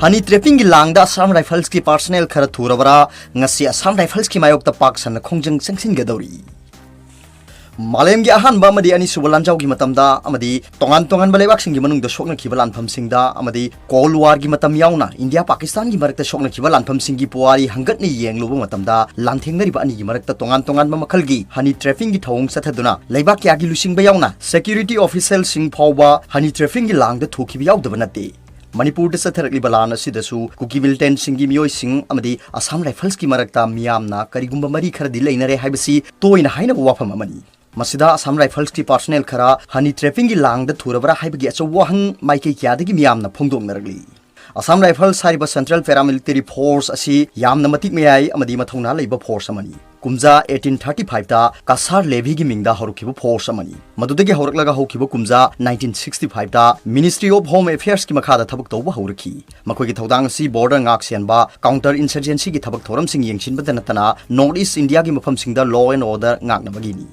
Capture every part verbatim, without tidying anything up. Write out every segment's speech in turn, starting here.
ꯍꯅꯤ ꯇ꯭ꯔꯦꯄꯤꯡꯒꯤ ꯂꯥꯡꯗ Assam ꯔꯥꯏꯐꯜꯁꯀꯤ personal ꯈꯔ ꯊꯨꯔꯕ꯭ꯔꯥ? ꯉꯁꯤ ꯑꯁꯥꯝ ꯔꯥꯏꯐꯜꯁꯀꯤ ꯃꯥꯌꯣꯛꯇ ꯄꯥꯛ ꯁꯟꯅ ꯈꯣꯡꯖꯪ ꯆꯪꯁꯤꯟꯒꯗꯧꯔꯤ꯫ ꯃꯥꯂꯦꯝꯒꯤ ꯑꯍꯥꯟꯕ ꯑꯃꯗꯤ ꯑꯅꯤꯁꯨꯕ ꯂꯥꯟꯖꯥꯎꯒꯤ ꯃꯇꯝꯗ ꯑꯃꯗꯤ ꯇꯣꯉꯥꯟ ꯇꯣꯉꯥꯟꯕ ꯂꯩꯕꯥꯛꯁꯤꯡꯒꯤ ꯃꯅꯨꯡꯗ ꯁꯣꯛꯅꯈꯤꯕ ꯂꯥꯟꯐꯝꯁꯤꯡꯗ ꯑꯃꯗꯤ ꯀꯣꯜ ꯋꯥꯔꯒꯤ ꯃꯇꯝ ꯌꯥꯎꯅ ꯏꯟꯗꯤꯌꯥ ꯄꯥꯀꯤꯁꯇꯥꯟꯒꯤ ꯃꯔꯛꯇ ꯁꯣꯛꯅꯈꯤꯕ ꯂꯥꯟꯐꯝꯁꯤꯡꯒꯤ ꯄꯨꯋꯥꯔꯤ ꯍꯪꯒꯠꯅ ꯌꯦꯡꯂꯨꯕ ꯃꯇꯝꯗ, ꯂꯥꯟꯊꯦꯡꯅꯔꯤꯕ ꯑꯅꯤꯒꯤ ꯃꯔꯛꯇ ꯇꯣꯉꯥꯟ ꯇꯣꯉꯥꯟꯕ ꯃꯈꯜꯒꯤ ꯍꯅꯤ ꯇ꯭ꯔꯦꯄꯤꯡꯒꯤ ꯊꯧꯑꯣꯡ ꯆꯠꯊꯗꯨꯅ ꯂꯩꯕꯥꯛ ꯀꯌꯥꯒꯤ ꯂꯨꯆꯤꯡꯕ ꯌꯥꯎꯅ ꯁꯦꯀ꯭ꯌꯨꯔꯤꯇꯤ ꯑꯣꯐꯤꯁꯦꯜꯁꯤꯡ ꯐꯥꯎꯕ ꯍꯅꯤ ꯇ꯭ꯔꯦꯄꯤꯡꯒꯤ ꯂꯥꯡꯗ ꯊꯨꯈꯤꯕ ꯌꯥꯎꯗꯕ ꯅꯠꯇꯦ꯫ ꯃꯅꯤꯄꯨꯔꯗ ꯆꯠꯊꯔꯛꯂꯤꯕ ꯂꯥꯟ ꯑꯁꯤꯗꯁꯨ ꯀꯨꯀꯤ ꯃꯤꯂꯤꯇꯦꯟꯁꯤꯡꯒꯤ ꯃꯤꯑꯣꯏꯁꯤꯡ ꯑꯃꯗꯤ ꯑꯁꯥꯝ ꯔꯥꯏꯐꯜꯁꯀꯤ ꯃꯔꯛꯇ ꯃꯤꯌꯥꯝꯅ ꯀꯔꯤꯒꯨꯝꯕ ꯃꯔꯤ ꯈꯔꯗꯤ ꯂꯩꯅꯔꯦ ꯍꯥꯏꯕꯁꯤ ꯇꯣꯏꯅ ꯍꯥꯏꯅꯕ ꯋꯥꯐꯝ ꯑꯃꯅꯤ꯫ ꯃꯁꯤꯗ ꯑꯁꯥꯝ ꯔꯥꯏꯐꯜꯁꯀꯤ ꯄꯥꯔꯁꯅꯦꯜ ꯈꯔ ꯍꯅꯤ ꯇ꯭ꯔꯦꯄꯤꯡꯒꯤ ꯂꯥꯡꯗ ꯊꯨꯔꯕ꯭ꯔꯥ ꯍꯥꯏꯕꯒꯤ ꯑꯆꯧꯕ ꯋꯥꯍꯪ ꯃꯥꯏꯀꯩ ꯀꯌꯥꯗꯒꯤ ꯃꯤꯌꯥꯝꯅ ꯐꯣꯡꯗꯣꯛꯅꯔꯛꯂꯤ꯫ ꯑꯁꯥꯝ ꯔꯥꯏꯐꯜꯁ ꯍꯥꯏꯔꯤꯕ ꯁꯦꯟꯇ꯭ꯔꯦꯜ ꯄꯦꯔꯥꯃꯤꯂꯤꯇꯔꯤ ꯐꯣꯔꯁ ꯑꯁꯤ ꯌꯥꯝꯅ ꯃꯇꯤꯛ ꯃꯌꯥꯏ ꯑꯃꯗꯤ ꯃꯊꯧꯅꯥ ꯂꯩꯕ ꯐꯣꯔꯁ ꯑꯃꯅꯤ꯫ ꯀꯨꯝꯖꯥ eighteen thirty five ꯇ ꯀꯁꯥꯔ ꯂꯦꯚꯤꯒꯤ ꯃꯤꯡꯗ ꯍꯧꯔꯛꯈꯤꯕ ꯐꯣꯔꯁ ꯑꯃꯅꯤ꯫ ꯃꯗꯨꯗꯒꯤ ꯍꯧꯔꯛꯂꯒ ꯍꯧꯈꯤꯕ ꯀꯨꯝꯖꯥ nineteen sixty five ꯇ Ministry of Home Affairs ꯀꯤ ꯃꯈꯥꯗ ꯊꯕꯛ ꯇꯧꯕ ꯍꯧꯔꯛꯈꯤ꯫ ꯃꯈꯣꯏꯒꯤ ꯊꯧꯗꯥꯡ ꯑꯁꯤ ꯕꯣꯔꯗꯔ ꯉꯥꯛ ꯁꯦꯟꯕ, ꯀꯥꯎꯟꯇꯔ ꯏꯟꯁꯔꯖꯦꯟꯁꯤꯒꯤ ꯊꯕꯛ ꯊꯧꯔꯝꯁꯤꯡ ꯌꯦꯡꯁꯤꯟꯕꯇ ꯅꯠꯇꯅ ꯅꯣꯔꯠ ꯏꯁ ꯏꯟꯗꯤꯌꯥꯒꯤ ꯃꯐꯝꯁꯤꯡꯗ law and order ꯉꯥꯛꯅꯕꯒꯤꯅꯤ꯫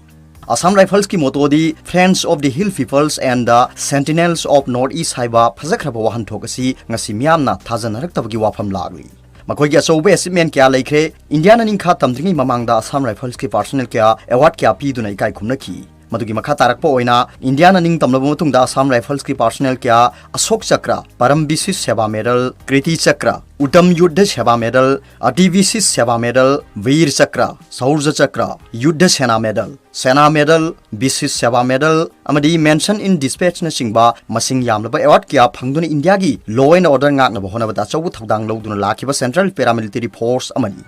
Assam ꯔꯥꯏꯐꯜꯁꯀꯤ ꯃꯣꯇꯣꯗꯤ Friends of the Hill Peoples and the Sentinels of North East ꯍꯥꯏꯕ ꯐꯖꯈ꯭ꯔꯕ ꯋꯥꯍꯟꯊꯣꯛ ꯑꯁꯤ ꯉꯁꯤ ꯃꯤꯌꯥꯝꯅ ꯊꯥꯖꯅꯔꯛꯇꯕꯒꯤ ꯋꯥꯐꯝ ꯂꯥꯛꯂꯤ꯫ ꯃꯈꯣꯏꯒꯤ ꯑꯆꯧꯕ ꯑꯦꯆꯤꯞꯃꯦꯟ ꯀꯌꯥ ꯂꯩꯈ꯭ꯔꯦ꯫ ꯏꯟꯗꯤꯌꯥꯅ ꯅꯤꯡꯈꯥ ꯇꯝꯗ꯭ꯔꯤꯉꯩ ꯃꯃꯥꯡꯗ ꯑꯁꯥꯝ ꯔꯥꯏꯐꯜꯁꯀꯤ ꯄꯥꯔꯁꯅꯦꯜ ꯀꯌꯥ ꯑꯦꯋꯥꯔꯗ ꯀꯌꯥ ꯄꯤꯗꯨꯅ ꯏꯀꯥꯏ ꯈꯨꯝꯅꯈꯤ꯫ ꯃꯗꯨꯒꯤ ꯃꯈꯥ ꯇꯥꯔꯛꯄ ꯑꯣꯏꯅ ꯏꯟꯗꯤꯌꯥꯅ ꯅꯤꯡꯇꯝꯂꯕ ꯃꯇꯨꯡꯗ ꯑꯁꯥꯝ ꯔꯥꯏꯐꯜꯁꯀꯤ ꯄꯥꯔꯁꯅꯦꯜ ꯀꯌꯥ ꯑꯁꯣꯛ ꯆꯀ꯭ꯔ, ꯄꯔꯝ ꯕꯤꯁꯤꯁ ꯁꯦꯕꯥ ꯃꯦꯗꯜ, ꯀ꯭ꯔꯤꯇꯤ ꯆꯀ꯭ꯔ, ꯎꯇꯝ ꯌꯨꯗꯙ ꯁꯦꯕꯥ ꯃꯦꯗꯜ, ꯑꯇꯤ ꯕꯤꯁꯤꯁ ꯁꯦꯕꯥ ꯃꯦꯗꯜ, ꯚꯤꯔ ꯆꯀ꯭ꯔ, ꯁꯧꯔꯖ ꯆꯀ꯭ꯔ, ꯌꯨꯗꯙ ꯁꯦꯅꯥ ꯃꯦꯗꯜ, ꯁꯦꯅꯥ ꯃꯦꯗꯜ, ꯕꯤꯁꯤꯁ ꯁꯦꯕꯥ ꯃꯦꯗꯜ ꯑꯃꯗꯤ Mention in Dispatchꯅꯆꯤꯡꯕ ꯃꯁꯤꯡ ꯌꯥꯝꯂꯕ ꯑꯦꯋꯥꯔꯗ ꯀꯌꯥ ꯐꯪꯗꯨꯅ ꯏꯟꯗꯤꯌꯥꯒꯤ law and order ꯉꯥꯛꯅꯕ ꯍꯣꯠꯅꯕꯗ ꯑꯆꯧꯕ ꯊꯧꯗꯥꯡ ꯂꯧꯗꯨꯅ ꯂꯥꯛꯈꯤꯕ ꯁꯦꯟꯇ꯭ꯔꯦꯜ ꯄꯦꯔꯥꯃꯤꯂꯤꯇꯔꯤ ꯐꯣꯔꯁ ꯑꯃꯅꯤ꯫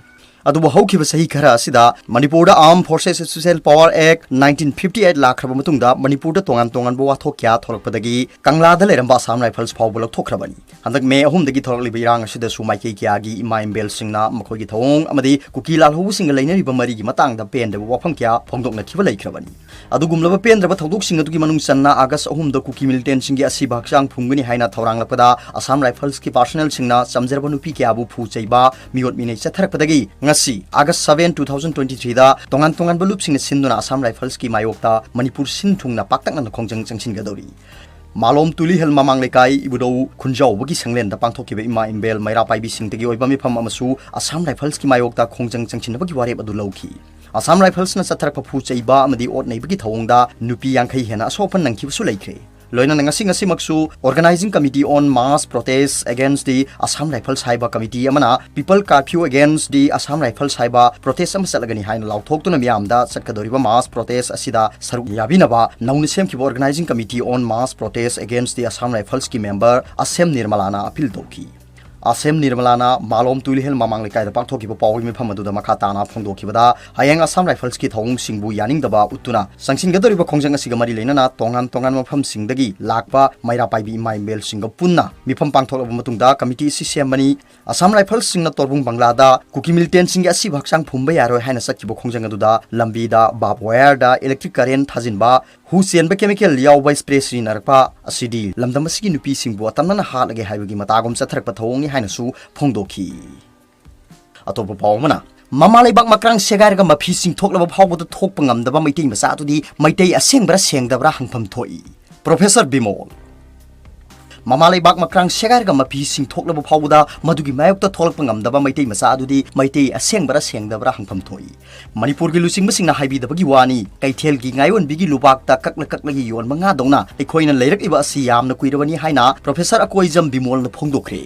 ꯑꯗꯨꯕꯨ ꯍꯧꯈꯤꯕ ꯆꯍꯤ ꯈꯔ ꯑꯁꯤꯗ ꯃꯅꯤꯄꯨꯔꯗ Armed Forces Special Power Act nineteen fifty eight ꯂꯥꯛꯈ꯭ꯔꯕ ꯃꯇꯨꯡꯗ ꯃꯅꯤꯄꯨꯔꯗ ꯇꯣꯉꯥꯟ ꯇꯣꯉꯥꯟꯕ ꯋꯥꯊꯣꯛ ꯀꯌꯥ ꯊꯣꯛꯂꯛꯄꯗꯒꯤ ꯀꯪꯂꯥꯗ ꯂꯩꯔꯝꯕ ꯑꯁꯥꯝ ꯔꯥꯏꯐꯜꯁ ꯐꯥꯎꯕ ꯂꯧꯊꯣꯛꯈ꯭ꯔꯕꯅꯤ꯫ ꯍꯟꯗꯛ ꯃꯦ ꯑꯍꯨꯝꯗꯒꯤ ꯊꯣꯔꯛꯂꯤꯕ ꯏꯔꯥꯡ ꯑꯁꯤꯗꯁꯨ ꯃꯥꯏꯀꯩ ꯀꯌꯥꯒꯤ ꯏꯃꯥ ꯏꯝꯕꯦꯜꯁꯤꯡꯅ ꯃꯈꯣꯏꯒꯤ ꯊꯧꯑꯣꯡ ꯑꯃꯗꯤ ꯀꯨꯀꯤ ꯂꯥꯜꯍꯧꯕꯁꯤꯡꯒ ꯂꯩꯅꯔꯤꯕ ꯃꯔꯤꯒꯤ ꯃꯇꯥꯡꯗ ꯄꯦꯟꯗꯕ ꯋꯥꯐꯝ ꯀꯌꯥ ꯐꯣꯡꯗꯣꯛꯅꯈꯤꯕ ꯂꯩꯈ꯭ꯔꯕꯅꯤ꯫ ꯑꯗꯨꯒꯨꯝꯂꯕ ꯄꯦꯟꯗ꯭ꯔꯕ ꯊꯧꯗꯣꯛꯁꯤꯡ ꯑꯗꯨꯒꯤ ꯃꯅꯨꯡ ꯆꯟꯅ ꯑꯥꯒꯁ ꯑꯍꯨꯝꯗ ꯀꯨꯀꯤ ꯃꯤꯂꯤꯇꯦꯟꯁꯤꯡꯒꯤ ꯑꯁꯤꯕ ꯍꯛꯆꯥꯡ ꯐꯨꯝꯒꯅꯤ ꯍꯥꯏꯅ ꯊꯧꯔꯥꯡꯂꯛꯄꯗ ꯑꯁꯥꯝ ꯔꯥꯏꯐꯜꯁꯀꯤ ꯄꯥꯔꯁꯅꯦꯜꯁꯤꯡꯅ ꯆꯝꯖꯔꯕ ꯅꯨꯄꯤ ꯀꯌꯥꯕꯨ ꯐꯨ ꯆꯩꯕ, ꯃꯤꯑꯣꯠ ꯃꯤꯅꯩ ꯆꯠꯊꯔꯛꯄꯗꯒꯤ ꯉꯁꯤ ꯑꯥꯒꯁ seven, two thousand twenty threeꯗ ꯇꯣꯉꯥꯟ ꯇꯣꯉꯥꯟꯕ ꯂꯨꯞꯁꯤꯡꯅ ꯁꯤꯟꯗꯨꯅ ꯑꯁꯥꯝ ꯔꯥꯏꯐꯜꯁꯀꯤ ꯃꯥꯌꯣꯛꯇ ꯃꯅꯤꯄꯨꯔ ꯁꯤꯟ ꯊꯨꯡꯅ ꯄꯥꯛꯇꯛꯅꯅ ꯈꯣꯡꯖꯪ ꯆꯪꯁꯤꯟꯒꯗꯧꯔꯤ꯫ ꯃꯥꯂꯣꯝ ꯇꯨꯂꯤꯍꯦꯜ ꯃꯃꯥꯡ ꯂꯩꯀꯥꯏ ꯏꯕꯨꯙꯧ ꯈꯨꯟꯖꯥꯎꯕꯒꯤ ꯁꯪꯂꯦꯟꯗ ꯄꯥꯡꯊꯣꯛꯈꯤꯕ ꯏꯃꯥ ꯏꯝꯕꯦꯜ ꯃꯩꯔꯥ ꯄꯥꯏꯕꯤꯁꯤꯡꯗꯒꯤ ꯑꯣꯏꯕ ꯃꯤꯐꯝ ꯑꯃꯁꯨ ꯑꯁꯥꯝ ꯔꯥꯏꯐꯜꯁꯀꯤ ꯃꯥꯌꯣꯛꯇ ꯈꯣꯡꯖꯪ ꯆꯪꯁꯤꯟꯅꯕꯒꯤ ꯋꯥꯔꯦꯞ ꯑꯗꯨ ꯂꯧꯈꯤ꯫ ꯑꯁꯥꯝ ꯔꯥꯏꯐꯜꯁꯅ ꯆꯠꯊꯔꯛꯄ ꯐꯨ ꯆꯩꯕ ꯑꯃꯗꯤ ꯑꯣꯠ ꯅꯩꯕꯒꯤ ꯊꯧꯑꯣꯡꯗ ꯅꯨꯄꯤ ꯌꯥꯡꯈꯩ ꯍꯦꯟꯅ ꯑꯁꯣꯛ ꯑꯄꯟ ꯅꯪꯈꯤꯕꯁꯨ ꯂꯩꯈ꯭ꯔꯦ꯫ ꯂꯣꯏꯅꯅ ꯉꯁꯤ ꯉꯁꯤꯃꯛꯁꯨ Organising Committee on Mass Protest Against the Assam Rifles ꯍꯥꯏꯕ ꯀꯃꯤꯇꯤ ꯑꯃꯅ People Curfew Against the Assam Rifles ꯍꯥꯏꯕ ꯄ꯭ꯔꯣꯇꯦꯁ ꯑꯃ ꯆꯠꯂꯒꯅꯤ ꯍꯥꯏꯅ ꯂꯥꯎꯊꯣꯛꯇꯨꯅ ꯃꯤꯌꯥꯝꯗ ꯆꯠꯀꯗꯧꯔꯤꯕ ꯃꯥꯁ ꯄ꯭ꯔꯣꯇꯦꯁ ꯑꯁꯤꯗ ꯁꯔꯨꯛ ꯌꯥꯕꯤꯅꯕ ꯅꯧꯅ ꯁꯦꯝꯈꯤꯕ Organising Committee on Mass Protest Against the Assam Riflesꯀꯤ ꯃꯦꯝꯕꯔ ꯑꯁꯦꯝ ꯅꯤꯔꯃꯂꯥꯅ ꯑꯄꯤꯜ ꯇꯧꯈꯤ꯫ ꯑꯁꯦꯝ ꯅꯤꯔꯃꯂꯥꯅ ꯃꯥꯂꯣꯝ ꯇꯨꯂꯤꯍꯦꯜ ꯃꯃꯥꯡ ꯂꯩꯀꯥꯏꯗ ꯄꯥꯡꯊꯣꯛꯈꯤꯕ ꯄꯥꯎꯒꯤ ꯃꯤꯐꯝ ꯑꯗꯨꯗ ꯃꯈꯥ ꯇꯥꯅ ꯐꯣꯡꯗꯣꯛꯈꯤꯕꯗ, ꯍꯌꯦꯡ ꯑꯁꯥꯝ ꯔꯥꯏꯐꯜꯁꯀꯤ ꯊꯧꯑꯣꯡꯁꯤꯡꯕꯨ ꯌꯥꯅꯤꯡꯗꯕ ꯎꯠꯇꯨꯅ ꯆꯪꯁꯤꯟꯒꯗꯧꯔꯤꯕ ꯈꯣꯡꯖꯪ ꯑꯁꯤꯒ ꯃꯔꯤ ꯂꯩꯅꯅ ꯇꯣꯉꯥꯟ ꯇꯣꯉꯥꯟꯕ ꯃꯐꯝꯁꯤꯡꯗꯒꯤ ꯂꯥꯛꯄ ꯃꯩꯔꯥ ꯄꯥꯏꯕꯤ ꯏꯃꯥ ꯏꯝꯕꯦꯜꯁꯤꯡꯒ ꯄꯨꯟꯅ ꯃꯤꯐꯝ ꯄꯥꯡꯊꯣꯛꯂꯕ ꯃꯇꯨꯡꯗ ꯀꯃꯤꯇꯤ ꯑꯁꯤ ꯁꯦꯝꯕꯅꯤ꯫ ꯑꯁꯥꯝ ꯔꯥꯏꯐꯜꯁꯤꯡꯅ ꯇꯣꯔꯕꯨꯡ ꯕꯪꯂꯥꯗ ꯀꯨꯀꯤ ꯃꯤꯂꯤꯇꯦꯟꯁꯤꯡꯒꯤ ꯑꯁꯤꯕ ꯍꯛꯆꯥꯡ ꯐꯨꯝꯕ ꯌꯥꯔꯣꯏ ꯍꯥꯏꯅ ꯆꯠꯈꯤꯕ ꯈꯣꯡꯖꯪ ꯑꯗꯨꯗ ꯂꯝꯕꯤꯗ ꯕꯥꯔꯕ ꯋꯥꯌꯔꯗ ꯏꯂꯦꯛꯇ꯭ꯔꯤꯛ ꯀꯔꯦꯟ ꯊꯥꯖꯤꯟꯕ, ꯍꯨ ꯆꯦꯟꯕ ꯀꯦꯃꯤꯀꯦꯜ ꯌꯥꯎꯕ ꯁ꯭ꯄ꯭ꯔꯦ ꯁꯤꯖꯤꯟꯅꯔꯛꯄ ꯑꯁꯤꯗꯤ ꯂꯝꯗꯝ ꯑꯁꯤꯒꯤ ꯅꯨꯄꯤꯁꯤꯡꯕꯨ ꯑꯇꯝꯅꯅ ꯍꯥꯠꯂꯒꯦ ꯍꯥꯏꯕꯒꯤ ꯃꯇꯥꯒꯨꯝ ꯆꯠꯊꯔꯛꯄ ꯊꯧꯑꯣꯡꯅꯤ ꯍꯥꯏꯅꯁꯨ ꯐꯣꯡꯗꯣꯛꯈꯤ꯫ ꯑꯇꯣꯞꯄ ꯄꯥꯎ ꯑꯃꯅ, ꯃꯃꯥ ꯂꯩꯕꯥꯛ ꯃꯀ꯭ꯔꯥꯡ ꯁꯦꯒꯥꯏꯔꯒ ꯃꯐꯤ ꯆꯤꯡꯊꯣꯛꯂꯕ ꯐꯥꯎꯕꯗ ꯊꯣꯛꯄ ꯉꯝꯗꯕ ꯃꯩꯇꯩ ꯃꯆꯥ ꯑꯗꯨꯗꯤ ꯃꯩꯇꯩ ꯑꯁꯦꯡꯕ꯭ꯔꯥ ꯁꯦꯡꯗꯕ꯭ꯔꯥ ꯍꯪꯐꯝ ꯊꯣꯛꯏ꯫ ꯄ꯭ꯔꯣꯐꯦꯁꯔ ꯕꯤꯃꯣꯜ꯫ ꯃꯃꯥ ꯂꯩꯕꯥꯛ ꯃꯀ꯭ꯔꯥꯡ ꯁꯦꯒꯥꯏꯔꯒ ꯃꯐꯤ ꯆꯤꯡꯊꯣꯛꯂꯕ ꯐꯥꯎꯕꯗ ꯃꯗꯨꯒꯤ ꯃꯥꯌꯣꯛꯇ ꯊꯣꯛꯂꯛꯄ ꯉꯝꯗꯕ ꯃꯩꯇꯩ ꯃꯆꯥ ꯑꯗꯨꯗꯤ ꯃꯩꯇꯩ ꯑꯁꯦꯡꯕ꯭ꯔꯥ ꯁꯦꯡꯗꯕ꯭ꯔꯥ ꯍꯪꯐꯝ ꯊꯣꯛꯏ꯫ ꯃꯅꯤꯄꯨꯔꯒꯤ ꯂꯨꯆꯤꯡꯕꯁꯤꯡꯅ ꯍꯥꯏꯕꯤꯗꯕꯒꯤ ꯋꯥꯅꯤ, ꯀꯩꯊꯦꯜꯒꯤ ꯉꯥꯌꯣꯟꯕꯤꯒꯤ ꯂꯨꯕꯥꯛꯇ ꯀꯛꯂ ꯀꯛꯂꯒ ꯌꯣꯟꯕ ꯉꯥꯗꯧꯅ ꯑꯩꯈꯣꯏꯅ ꯂꯩꯔꯛꯂꯤꯕ ꯑꯁꯤ ꯌꯥꯝꯅ ꯀꯨꯏꯔꯕꯅꯤ ꯍꯥꯏꯅ ꯄ꯭ꯔꯣꯐꯦꯁꯔ ꯑꯀꯣꯏꯖꯝ ꯕꯤꯃꯣꯜꯅ ꯐꯣꯡꯗꯣꯛꯈ꯭ꯔꯦ꯫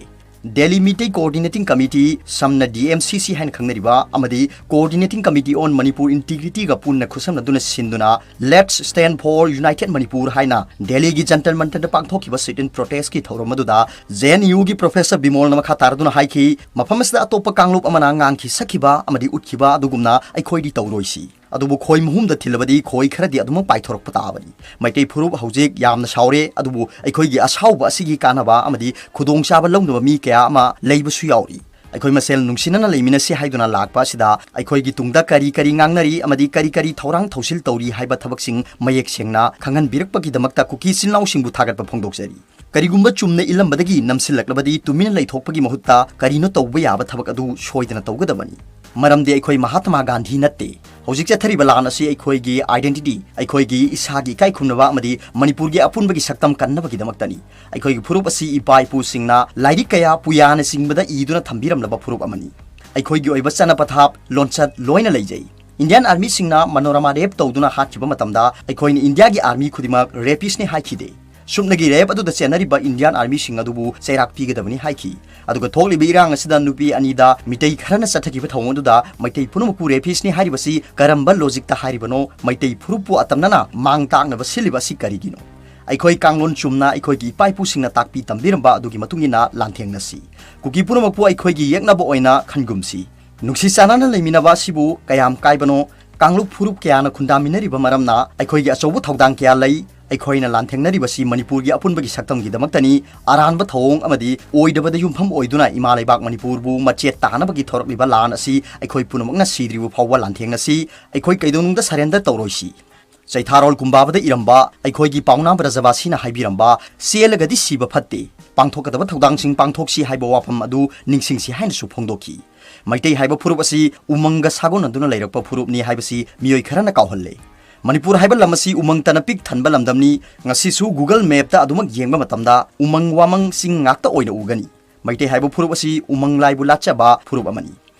ꯗꯦꯜꯂꯤ ꯃꯤꯇꯩ ꯀꯣꯑꯣꯔꯗꯤꯅꯦꯇꯤꯡ ꯀꯃꯤꯇꯤ, ꯁꯝꯅ ꯗꯤ ꯑꯦꯝ ꯁꯤ ꯁꯤ ꯍꯥꯏꯅ ꯈꯪꯅꯔꯤꯕ, ꯑꯃꯗꯤ Coordinating Committee on Manipur Integrityꯒ ꯄꯨꯟꯅ ꯈꯨꯠꯁꯝꯅꯗꯨꯅ ꯁꯤꯟꯗꯨꯅ Let's Stand for United Manipur ꯍꯥꯏꯅ ꯗꯦꯜꯂꯤꯒꯤ ꯖꯟꯇꯔ ꯃꯟꯇꯔꯗ ꯄꯥꯡꯊꯣꯛꯈꯤꯕ sit-in protestꯀꯤ ꯊꯧꯔꯝ ꯑꯗꯨꯗ ꯖꯦ ꯑꯦꯟ ꯌꯨꯒꯤ ꯄ꯭ꯔꯣꯐꯦꯁꯔ ꯕꯤꯃꯣꯜꯅ ꯃꯈꯥ ꯇꯥꯔꯗꯨꯅ ꯍꯥꯏꯈꯤ, "ꯃꯐꯝ ꯑꯁꯤꯗ ꯑꯇꯣꯞꯄ ꯀꯥꯡꯂꯨꯞ ꯑꯃꯅ ꯉꯥꯡꯈꯤ ꯁꯛꯈꯤꯕ ꯑꯃꯗꯤ ꯎꯠꯈꯤꯕ ꯑꯗꯨꯒꯨꯝꯅ ꯑꯩꯈꯣꯏꯗꯤ ꯇꯧꯔꯣꯏꯁꯤ꯫ ꯑꯗꯨꯕꯨ ꯈꯣꯏ ꯃꯍꯨꯝꯗ ꯊꯤꯜꯂꯕꯗꯤ ꯈꯣꯏ ꯈꯔꯗꯤ ꯑꯗꯨꯃꯛ ꯄꯥꯏꯊꯣꯔꯛꯄ ꯇꯥꯕꯅꯤ꯫ ꯃꯩꯇꯩ ꯐꯨꯔꯨꯞ ꯍꯧꯖꯤꯛ ꯌꯥꯝꯅ ꯁꯥꯎꯔꯦ, ꯑꯗꯨꯕꯨ ꯑꯩꯈꯣꯏꯒꯤ ꯑꯁꯥꯎꯕ ꯑꯁꯤꯒꯤ ꯀꯥꯟꯅꯕ ꯑꯃꯗꯤ ꯈꯨꯗꯣꯡꯆꯥꯕ ꯂꯧꯅꯕ ꯃꯤ ꯀꯌꯥ ꯑꯃ ꯂꯩꯕꯁꯨ ꯌꯥꯎꯔꯤ꯫ ꯑꯩꯈꯣꯏ ꯃꯁꯦꯜ ꯅꯨꯡꯁꯤꯅꯅ ꯂꯩꯃꯤꯟꯅꯁꯤ ꯍꯥꯏꯗꯨꯅ ꯂꯥꯛꯄ ꯑꯁꯤꯗ ꯑꯩꯈꯣꯏꯒꯤ ꯇꯨꯡꯗ ꯀꯔꯤ ꯀꯔꯤ ꯉꯥꯡꯅꯔꯤ ꯑꯃꯗꯤ ꯀꯔꯤ ꯀꯔꯤ ꯊꯧꯔꯥꯡ ꯊꯧꯁꯤꯜ ꯇꯧꯔꯤ ꯍꯥꯏꯕ ꯊꯕꯛꯁꯤꯡ ꯃꯌꯦꯛ ꯁꯦꯡꯅ ꯈꯪꯍꯟꯕꯤꯔꯛꯄꯒꯤꯗꯃꯛꯇ ꯀꯨꯀꯤ ꯏꯆꯤꯜ ꯏꯅꯥꯎꯁꯤꯡꯕꯨ ꯊꯥꯒꯠꯄ ꯐꯣꯡꯗꯣꯛꯆꯔꯤ꯫ ꯀꯔꯤꯒꯨꯝꯕ ꯆꯨꯝꯅ ꯏꯜꯂꯝꯕꯗꯒꯤ ꯅꯝꯁꯤꯜꯂꯛꯂꯕꯗꯤ ꯇꯨꯃꯤꯟꯅ ꯂꯩꯊꯣꯛꯄꯒꯤ ꯃꯍꯨꯠꯇ ꯀꯔꯤꯅꯣ ꯇꯧꯕ ꯌꯥꯕ ꯊꯕꯛ ꯑꯗꯨ ꯁꯣꯏꯗꯅ ꯇꯧꯒꯗꯕꯅꯤ"꯫ ꯃꯔꯝꯗꯤ ꯑꯩꯈꯣꯏ ꯃꯍꯥꯇꯃꯥ ꯒꯥꯟꯙꯤ ꯅꯠꯇꯦ꯫ ꯍꯧꯖꯤꯛ ꯆꯠꯊꯔꯤꯕ ꯂꯥꯟ ꯑꯁꯤ ꯑꯩꯈꯣꯏꯒꯤ identity, ꯑꯩꯈꯣꯏꯒꯤ ꯏꯁꯥꯒꯤ ꯏꯀꯥꯏ ꯈꯨꯝꯅꯕ ꯑꯃꯗꯤ ꯃꯅꯤꯄꯨꯔꯒꯤ ꯑꯄꯨꯟꯕꯒꯤ ꯁꯛꯇꯝ ꯀꯟꯅꯕꯒꯤꯗꯃꯛꯇꯅꯤ꯫ ꯑꯩꯈꯣꯏꯒꯤ ꯐꯨꯔꯨꯞ ꯑꯁꯤ ꯏꯄꯥ ꯏꯄꯨꯁꯤꯡꯅ ꯂꯥꯏꯔꯤꯛ ꯀꯌꯥ, ꯄꯨꯌꯥꯅꯆꯤꯡꯕꯗ ꯏꯗꯨꯅ ꯊꯝꯕꯤꯔꯝꯂꯕ ꯐꯨꯔꯨꯞ ꯑꯃꯅꯤ꯫ ꯑꯩꯈꯣꯏꯒꯤ ꯑꯣꯏꯕ ꯆꯠꯅ ꯄꯊꯥꯞ, ꯂꯣꯟꯆꯠ ꯂꯣꯏꯅ ꯂꯩꯖꯩ꯫ Indian Armyꯁꯤꯡꯅ ꯃꯅꯣꯔꯃꯥ rape ꯇꯧꯗꯨꯅ ꯍꯥꯠꯈꯤꯕ ꯃꯇꯝꯗ ꯑꯩꯈꯣꯏꯅ ꯏꯟꯗꯤꯌꯥꯒꯤ army ꯈꯨꯗꯤꯡꯃꯛ rapistꯅꯤ ꯍꯥꯏꯈꯤꯗꯦ꯫ ꯁꯨꯞꯅꯒꯤ rape ꯑꯗꯨꯗ ꯆꯦꯟꯅꯔꯤꯕ Indian Armyꯁꯤꯡ ꯑꯗꯨꯕꯨ ꯆꯩꯔꯥꯛ ꯄꯤꯒꯗꯕꯅꯤ ꯍꯥꯏꯈꯤ꯫ ꯑꯗꯨꯒ ꯊꯣꯛꯂꯤꯕ ꯏꯔꯥꯡ ꯑꯁꯤꯗ ꯅꯨꯄꯤ ꯑꯅꯤꯗ ꯃꯤꯇꯩ ꯈꯔꯅ ꯆꯠꯊꯈꯤꯕ ꯊꯧꯑꯣꯡ ꯑꯗꯨꯗ ꯃꯩꯇꯩ ꯄꯨꯝꯅꯃꯛꯄꯨ rapistꯅꯤ ꯍꯥꯏꯔꯤꯕꯁꯤ ꯀꯔꯝꯕ logicꯇ ꯍꯥꯏꯔꯤꯕꯅꯣ? ꯃꯩꯇꯩ ꯐꯨꯔꯨꯞꯄꯨ ꯑꯇꯝꯅꯅ ꯃꯥꯡ ꯇꯥꯛꯅꯕ ꯁꯤꯜꯂꯤꯕ ꯑꯁꯤ ꯀꯔꯤꯒꯤꯅꯣ? ꯑꯩꯈꯣꯏ ꯀꯥꯡꯂꯣꯟ ꯆꯨꯝꯅ ꯑꯩꯈꯣꯏꯒꯤ ꯏꯄꯥ ꯏꯄꯨꯁꯤꯡꯅ ꯇꯥꯛꯄꯤ ꯇꯝꯕꯤꯔꯝꯕ ꯑꯗꯨꯒꯤ ꯃꯇꯨꯡ ꯏꯟꯅ ꯂꯥꯟꯊꯦꯡꯅꯁꯤ꯫ ꯀꯨꯀꯤ ꯄꯨꯝꯅꯃꯛꯄꯨ ꯑꯩꯈꯣꯏꯒꯤ ꯌꯦꯛꯅꯕ ꯑꯣꯏꯅ ꯈꯟꯒꯨꯝꯁꯤ꯫ ꯅꯨꯡꯁꯤ ꯆꯥꯟꯅꯅ ꯂꯩꯃꯤꯟꯅꯕ ꯑꯁꯤꯕꯨ ꯀꯌꯥꯝ ꯀꯥꯏꯕꯅꯣ? ꯀꯥꯡꯂꯨꯞ ꯐꯨꯔꯨꯞ ꯀꯌꯥꯅ ꯈꯨꯟꯗꯥꯃꯤꯟꯅꯔꯤꯕ ꯃꯔꯝꯅ ꯑꯩꯈꯣꯏꯒꯤ ꯑꯆꯧꯕ ꯊꯧꯗꯥꯡ ꯀꯌꯥ ꯂꯩ꯫ ꯑꯩꯈꯣꯏꯅ ꯂꯥꯟꯊꯦꯡꯅꯔꯤꯕꯁꯤ ꯃꯅꯤꯄꯨꯔꯒꯤ ꯑꯄꯨꯟꯕꯒꯤ ꯁꯛꯇꯝꯒꯤꯗꯃꯛꯇꯅꯤ꯫ ꯑꯔꯥꯟꯕ ꯊꯧꯑꯣꯡ ꯑꯃꯗꯤ ꯑꯣꯏꯗꯕꯗ ꯌꯨꯝꯐꯝ ꯑꯣꯏꯗꯨꯅ ꯏꯃꯥ ꯂꯩꯕꯥꯛ ꯃꯅꯤꯄꯨꯔꯕꯨ ꯃꯆꯦꯠ ꯇꯥꯅꯕꯒꯤ ꯊꯣꯔꯛꯂꯤꯕ ꯂꯥꯟ ꯑꯁꯤ ꯑꯩꯈꯣꯏ ꯄꯨꯝꯅꯃꯛꯅ ꯁꯤꯗ꯭ꯔꯤꯕ ꯐꯥꯎꯕ ꯂꯥꯟꯊꯦꯡꯅꯁꯤ꯫ ꯑꯩꯈꯣꯏ ꯀꯩꯗꯧꯅꯨꯡꯗ surrender ꯇꯧꯔꯣꯏꯁꯤ꯫ ꯆꯩꯊꯥꯔꯣꯜ ꯀꯨꯝꯕꯥꯕꯗ ꯏꯔꯝꯕ ꯑꯩꯈꯣꯏꯒꯤ ꯄꯥꯎꯅꯥ ꯕ꯭ꯔꯖꯕꯥꯁꯤꯅ ꯍꯥꯏꯕꯤꯔꯝꯕ, "ꯆꯦꯜꯂꯒꯗꯤ ꯁꯤꯕ ꯐꯠꯇꯦ, ꯄꯥꯡꯊꯣꯛꯀꯗꯕ ꯊꯧꯗꯥꯡꯁꯤꯡ ꯄꯥꯡꯊꯣꯛꯁꯤ" ꯍꯥꯏꯕ ꯋꯥꯐꯝ ꯑꯗꯨ ꯅꯤꯡꯁꯤꯡꯁꯤ ꯍꯥꯏꯅꯁꯨ ꯐꯣꯡꯗꯣꯛꯈꯤ꯫ ꯃꯩꯇꯩ ꯍꯥꯏꯕ ꯐꯨꯔꯨꯞ ꯑꯁꯤ ꯎꯃꯪꯒ ꯁꯥꯒꯣꯟꯅꯗꯨꯅ ꯂꯩꯔꯛꯄ ꯐꯨꯔꯨꯞꯅꯤ ꯍꯥꯏꯕꯁꯤ ꯃꯤꯑꯣꯏ ꯈꯔꯅ ꯀꯥꯎꯍꯜꯂꯦ꯫ ꯃꯅꯤꯄꯨꯔ ꯍꯥꯏꯕ ꯂꯝ ꯑꯁꯤ ꯎꯃꯪꯇꯅ ꯄꯤꯛ ꯊꯟꯕ ꯂꯝꯗꯝꯅꯤ꯫ ꯉꯁꯤꯁꯨ Google Mapꯇ ꯑꯗꯨꯃꯛ ꯌꯦꯡꯕ ꯃꯇꯝꯗ ꯎꯃꯪ ꯋꯥꯃꯪ ꯆꯤꯡ ꯉꯥꯛꯇ ꯑꯣꯏꯅ ꯎꯒꯅꯤ꯫ ꯃꯩꯇꯩ ꯍꯥꯏꯕ ꯐꯨꯔꯨꯞ ꯑꯁꯤ ꯎꯃꯪ ꯂꯥꯏꯕꯨ ꯂꯥꯠꯆꯕ ꯐꯨꯔꯨꯞ ꯑꯃꯅꯤ꯫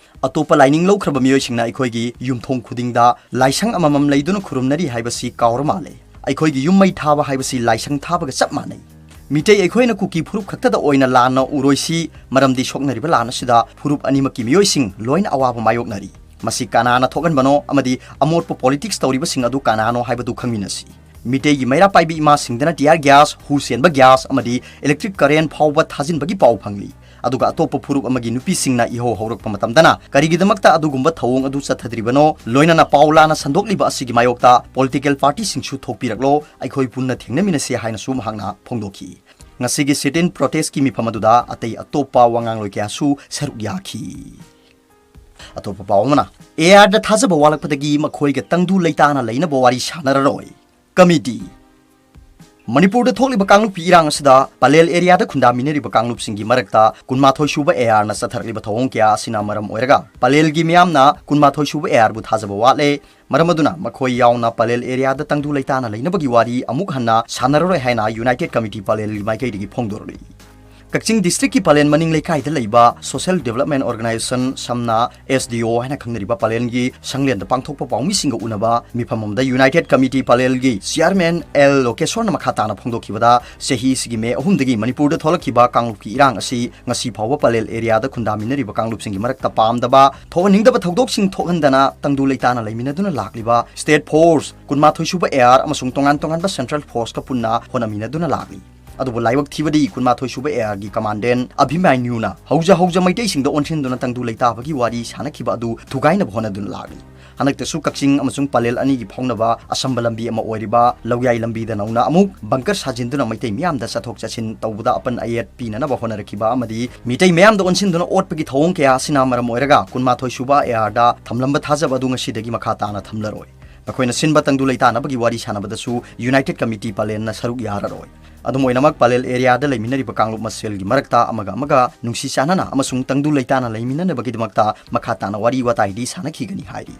ꯑꯇꯣꯞꯄ ꯂꯥꯏꯅꯤꯡ ꯂꯧꯈ꯭ꯔꯕ ꯃꯤꯑꯣꯏꯁꯤꯡꯅ ꯑꯩꯈꯣꯏꯒꯤ ꯌꯨꯝꯊꯣꯡ ꯈꯨꯗꯤꯡꯗ ꯂꯥꯏꯁꯪ ꯑꯃꯃꯝ ꯂꯩꯗꯨꯅ ꯈꯨꯔꯨꯝꯅꯔꯤ ꯍꯥꯏꯕꯁꯤ ꯀꯥꯎꯔ ꯃꯥꯜꯂꯦ꯫ ꯑꯩꯈꯣꯏꯒꯤ ꯌꯨꯝ ꯃꯩ ꯊꯥꯕ ꯍꯥꯏꯕꯁꯤ ꯂꯥꯏꯁꯪ ꯊꯥꯕꯒ ꯆꯞ ꯃꯥꯟꯅꯩ꯫ ꯃꯤꯇꯩ ꯑꯩꯈꯣꯏꯅ ꯀꯨꯀꯤ ꯐꯨꯔꯨꯞ ꯈꯛꯇꯗ ꯑꯣꯏꯅ ꯂꯥꯟꯅ ꯎꯔꯣꯏꯁꯤ, ꯃꯔꯝꯗꯤ ꯁꯣꯛꯅꯔꯤꯕ ꯂꯥꯟ ꯑꯁꯤꯗ ꯐꯨꯔꯨꯞ ꯑꯅꯤꯃꯛꯀꯤ ꯃꯤꯑꯣꯏꯁꯤꯡ ꯂꯣꯏꯅ ꯑꯋꯥꯕ ꯃꯥꯌꯣꯛꯅꯔꯤ꯫ ꯃꯁꯤ ꯀꯅꯥꯅ ꯊꯣꯛꯍꯟꯕꯅꯣ ꯑꯃꯗꯤ ꯑꯃꯣꯠꯄ politics ꯇꯧꯔꯤꯕꯁꯤꯡ ꯑꯗꯨ ꯀꯅꯥꯅꯣ ꯍꯥꯏꯕꯗꯨ ꯈꯪꯃꯤꯟꯅꯁꯤ꯫ ꯃꯤꯇꯩꯒꯤ ꯃꯩꯔꯥ ꯄꯥꯏꯕꯤ ꯏꯃꯥꯁꯤꯡꯗꯅ tear gas, ꯍꯨ ꯆꯦꯟꯕ gas ꯑꯃꯗꯤ electric current ꯐꯥꯎꯕ ꯊꯥꯖꯤꯟꯕꯒꯤ ꯄꯥꯎ ꯐꯪꯂꯤ꯫ ꯑꯗꯨꯒ ꯑꯇꯣꯞꯄ ꯐꯨꯔꯨꯞ ꯑꯃꯒꯤ ꯅꯨꯄꯤꯁꯤꯡꯅ ꯏꯍꯧ ꯍꯧꯔꯛꯄ ꯃꯇꯝꯗꯅ ꯀꯔꯤꯒꯤꯗꯃꯛꯇ ꯑꯗꯨꯒꯨꯝꯕ ꯊꯧꯑꯣꯡ ꯑꯗꯨ ꯆꯠꯊꯗ꯭ꯔꯤꯕꯅꯣ? ꯂꯣꯏꯅꯅ ꯄꯥꯎ ꯂꯥꯟꯅ ꯁꯟꯗꯣꯛꯂꯤꯕ ꯑꯁꯤꯒꯤ ꯃꯥꯌꯣꯛꯇ political partyꯁꯤꯡꯁꯨ ꯊꯣꯛꯄꯤꯔꯛꯂꯣ, ꯑꯩꯈꯣꯏ ꯄꯨꯟꯅ ꯊꯦꯡꯅꯃꯤꯟꯅꯁꯤ ꯍꯥꯏꯅꯁꯨ ꯃꯍꯥꯛꯅ ꯐꯣꯡꯗꯣꯛꯈꯤ꯫ ꯉꯁꯤꯒꯤ sit-in protestꯀꯤ ꯃꯤꯐꯝ ꯑꯗꯨꯗ ꯑꯇꯩ ꯑꯇꯣꯞꯄ ꯋꯥꯉꯥꯡꯂꯣꯏ ꯀꯌꯥꯁꯨ ꯁꯔꯨꯛ ꯌꯥꯈꯤ꯫ ꯑꯇꯣꯞꯄ ꯄꯥꯎ ꯑꯃꯅ, ARꯗ ꯊꯥꯖꯕ ꯋꯥꯠꯂꯛꯄꯗꯒꯤ ꯃꯈꯣꯏꯒ ꯇꯪꯗꯨ ꯂꯩꯇꯥꯅ ꯂꯩꯅꯕ ꯋꯥꯔꯤ ꯁꯥꯟꯅꯔꯔꯣꯏ꯫ Committee꯫ ꯃꯅꯤꯄꯨꯔꯗ ꯊꯣꯛꯂꯤꯕ ꯀꯥꯡꯂꯨꯞꯀꯤ ꯏꯔꯥꯡ ꯑꯁꯤꯗ ꯄꯂꯦꯜ ꯑꯦꯔꯤꯌꯥꯗ ꯈꯨꯟꯗꯥꯃꯤꯟꯅꯔꯤꯕ ꯀꯥꯡꯂꯨꯞꯁꯤꯡꯒꯤ ꯃꯔꯛꯇ ꯀꯨꯟꯃꯥꯊꯣꯏ ꯁꯨꯕ ꯑꯦ ꯑꯥꯔꯅ ꯆꯠꯊꯔꯛꯂꯤꯕ ꯊꯧꯑꯣꯡ ꯀꯌꯥ ꯑꯁꯤꯅ ꯃꯔꯝ ꯑꯣꯏꯔꯒ ꯄꯂꯦꯜꯒꯤ ꯃꯤꯌꯥꯝꯅ ꯀꯨꯟꯃꯥꯊꯣꯏ ꯁꯨꯕ ꯑꯦ ꯑꯥꯔꯕꯨ ꯊꯥꯖꯕ ꯋꯥꯠꯂꯦ꯫ ꯃꯔꯝ ꯑꯗꯨꯅ ꯃꯈꯣꯏ ꯌꯥꯎꯅ ꯄꯂꯦꯜ ꯑꯦꯔꯤꯌꯥꯗ ꯇꯪꯗꯨ ꯂꯩꯇꯥꯅ ꯂꯩꯅꯕꯒꯤ ꯋꯥꯔꯤ ꯑꯃꯨꯛ ꯍꯟꯅ ꯁꯥꯟꯅꯔꯔꯣꯏ ꯍꯥꯏꯅ ꯌꯨꯅꯥꯏꯇꯦꯗ ꯀꯃꯤꯇꯤ ꯄꯂꯦꯜꯒꯤ ꯃꯥꯏꯀꯩꯗꯒꯤ ꯐꯣꯡꯗꯣꯔꯛꯂꯤ꯫ ꯀꯛꯆꯤꯡ ꯗꯤꯁꯇ꯭ꯔꯤꯛꯀꯤ ꯄꯂꯦꯜ ꯃꯅꯤꯡ ꯂꯩꯀꯥꯏꯗ ꯂꯩꯕ ꯁꯣꯁꯤꯌꯦꯜ ꯗꯤꯕꯦꯂꯞꯃꯦꯟ ꯑꯣꯔꯒꯅꯥꯏꯖꯦꯁꯟ, ꯁꯝꯅ ꯑꯦꯁ ꯗꯤ ꯑꯣ ꯍꯥꯏꯅ ꯈꯪꯅꯔꯤꯕ ꯄꯂꯦꯜꯒꯤ ꯁꯪꯂꯦꯟꯗ ꯄꯥꯡꯊꯣꯛꯄ ꯄꯥꯎꯃꯤꯁꯤꯡꯒ ꯎꯅꯕ ꯃꯤꯐꯝ ꯑꯃꯗ ꯌꯨꯅꯥꯏꯇꯦꯗ ꯀꯃꯤꯇꯤ ꯄꯂꯦꯜꯒꯤ ꯆꯤꯌꯥꯔꯃꯦꯟ ꯑꯦꯜ ꯂꯣꯀꯦꯁꯣꯔꯅ ꯃꯈꯥ ꯇꯥꯅ ꯐꯣꯡꯗꯣꯛꯈꯤꯕꯗ, ꯆꯍꯤꯁꯤꯒꯤ ꯃꯦ ꯑꯍꯨꯝꯗꯒꯤ ꯃꯅꯤꯄꯨꯔꯗ ꯊꯣꯛꯂꯛꯈꯤꯕ ꯀꯥꯡꯂꯨꯞꯀꯤ ꯏꯔꯥꯡ ꯑꯁꯤ ꯉꯁꯤ ꯐꯥꯎꯕ ꯄꯂꯦꯜ ꯑꯦꯔꯤꯌꯥꯗ ꯈꯨꯟꯗꯥꯃꯤꯟꯅꯔꯤꯕ ꯀꯥꯡꯂꯨꯞꯁꯤꯡꯒꯤ ꯃꯔꯛꯇ ꯄꯥꯝꯗꯕ, ꯊꯣꯛꯍꯟꯅꯤꯡꯗꯕ ꯊꯧꯗꯣꯛꯁꯤꯡ ꯊꯣꯛꯍꯟꯗꯅ ꯇꯪꯗꯨ ꯂꯩꯇꯥꯅ ꯂꯩꯃꯤꯟꯅꯗꯨꯅ ꯂꯥꯛꯂꯤꯕ ꯁ꯭ꯇꯦꯠ ꯐꯣꯔꯁ, ꯀꯨꯟꯃꯥꯊꯣꯏ ꯁꯨꯕ ꯑꯦ ꯑꯥꯔ ꯑꯃꯁꯨꯡ ꯇꯣꯉꯥꯟ ꯇꯣꯉꯥꯟꯕ ꯁꯦꯟꯇ꯭ꯔꯦꯜ ꯐꯣꯔꯁꯀ ꯄꯨꯟꯅ ꯍꯣꯠꯅꯃꯤꯟꯅꯗꯨꯅ ꯂꯥꯛꯂꯤ꯫ ꯑꯗꯨꯕꯨ ꯂꯥꯏꯕꯛ ꯊꯤꯕꯗꯤ ꯀꯨꯟꯃꯥꯊꯣꯏ ꯁꯨꯕ ꯑꯦ ꯑꯥꯔꯒꯤ ꯀꯃꯥꯟꯗꯦꯟ ꯑꯚꯤꯃꯟꯌꯨꯅ ꯍꯧꯖ ꯍꯧꯖ ꯃꯩꯇꯩꯁꯤꯡꯗ ꯑꯣꯟꯁꯤꯟꯗꯨꯅ ꯇꯪꯗꯨ ꯂꯩꯇꯥꯕꯒꯤ ꯋꯥꯔꯤ ꯁꯥꯅꯈꯤꯕ ꯑꯗꯨ ꯊꯨꯒꯥꯏꯅꯕ ꯍꯣꯠꯅꯗꯨꯅ ꯂꯥꯛꯂꯤ꯫ ꯍꯟꯗꯛꯇꯁꯨ ꯀꯛꯆꯤꯡ ꯑꯃꯁꯨꯡ ꯄꯂꯦꯜ ꯑꯅꯤꯒꯤ ꯐꯥꯎꯅꯕ ꯑꯁꯝꯕ ꯂꯝꯕꯤꯗ ꯅꯧꯅ ꯑꯃꯨꯛ ꯂꯧꯌꯥꯏ ꯂꯝꯕꯤꯗ ꯅꯧꯅ ꯑꯃꯨꯛ ꯕꯪꯀꯔ ꯁꯥꯖꯤꯟꯗꯨꯅ ꯃꯩꯇꯩ ꯃꯤꯌꯥꯝꯗ ꯆꯠꯊꯣꯛ ꯆꯠꯁꯤꯟ ꯇꯧꯕꯗ ꯑꯄꯟ ꯑꯌꯦꯠ ꯄꯤꯅꯅꯕ ꯍꯣꯠꯅꯔꯛꯈꯤꯕ ꯑꯃꯗꯤ ꯃꯤꯇꯩ ꯃꯤꯌꯥꯝꯗ ꯑꯣꯟꯁꯤꯟꯗꯨꯅ ꯑꯣꯠꯄꯒꯤ ꯊꯧꯑꯣꯡ ꯀꯌꯥ ꯑꯁꯤꯅ ꯃꯔꯝ ꯑꯣꯏꯔꯒ ꯀꯨꯟꯃꯥꯊꯣꯏ ꯁꯨꯕ ꯑꯦ ꯑꯥꯔꯗ ꯊꯝꯂꯝꯕ ꯊꯥꯖꯕ ꯑꯗꯨ ꯉꯁꯤꯗꯒꯤ ꯃꯈꯥ ꯇꯥꯅ ꯊꯝꯂꯔꯣꯏ꯫ ꯃꯈꯣꯏꯅ ꯁꯤꯟꯕ ꯇꯪꯗꯨ ꯂꯩꯇꯥꯅꯕꯒꯤ ꯋꯥꯔꯤ ꯁꯥꯟꯅꯕꯗꯁꯨ ꯌꯨꯅꯥꯏꯇꯦꯗ ꯀꯃꯤꯇꯤ ꯄꯂꯦꯜꯅ ꯁꯔꯨꯛ ꯌꯥꯔꯔꯣꯏ꯫ ꯑꯗꯨꯝ ꯑꯣꯏꯅꯃꯛ, ꯄꯂꯦꯜ ꯑꯦꯔꯤꯌꯥꯗ ꯂꯩꯃꯤꯟꯅꯔꯤꯕ ꯀꯥꯡꯂꯨꯞ ꯃꯁꯦꯜꯒꯤ ꯃꯔꯛꯇ ꯑꯃꯒ ꯑꯃꯒ ꯅꯨꯡꯁꯤ ꯆꯥꯟꯅꯅ ꯑꯃꯁꯨꯡ ꯇꯪꯗꯨ ꯂꯩꯇꯥꯅ ꯂꯩꯃꯤꯟꯅꯅꯕꯒꯤꯗꯃꯛꯇ ꯃꯈꯥ ꯇꯥꯅ ꯋꯥꯔꯤ ꯋꯥꯇꯥꯏꯗꯤ ꯁꯥꯟꯅꯈꯤꯒꯅꯤ ꯍꯥꯏꯔꯤ꯫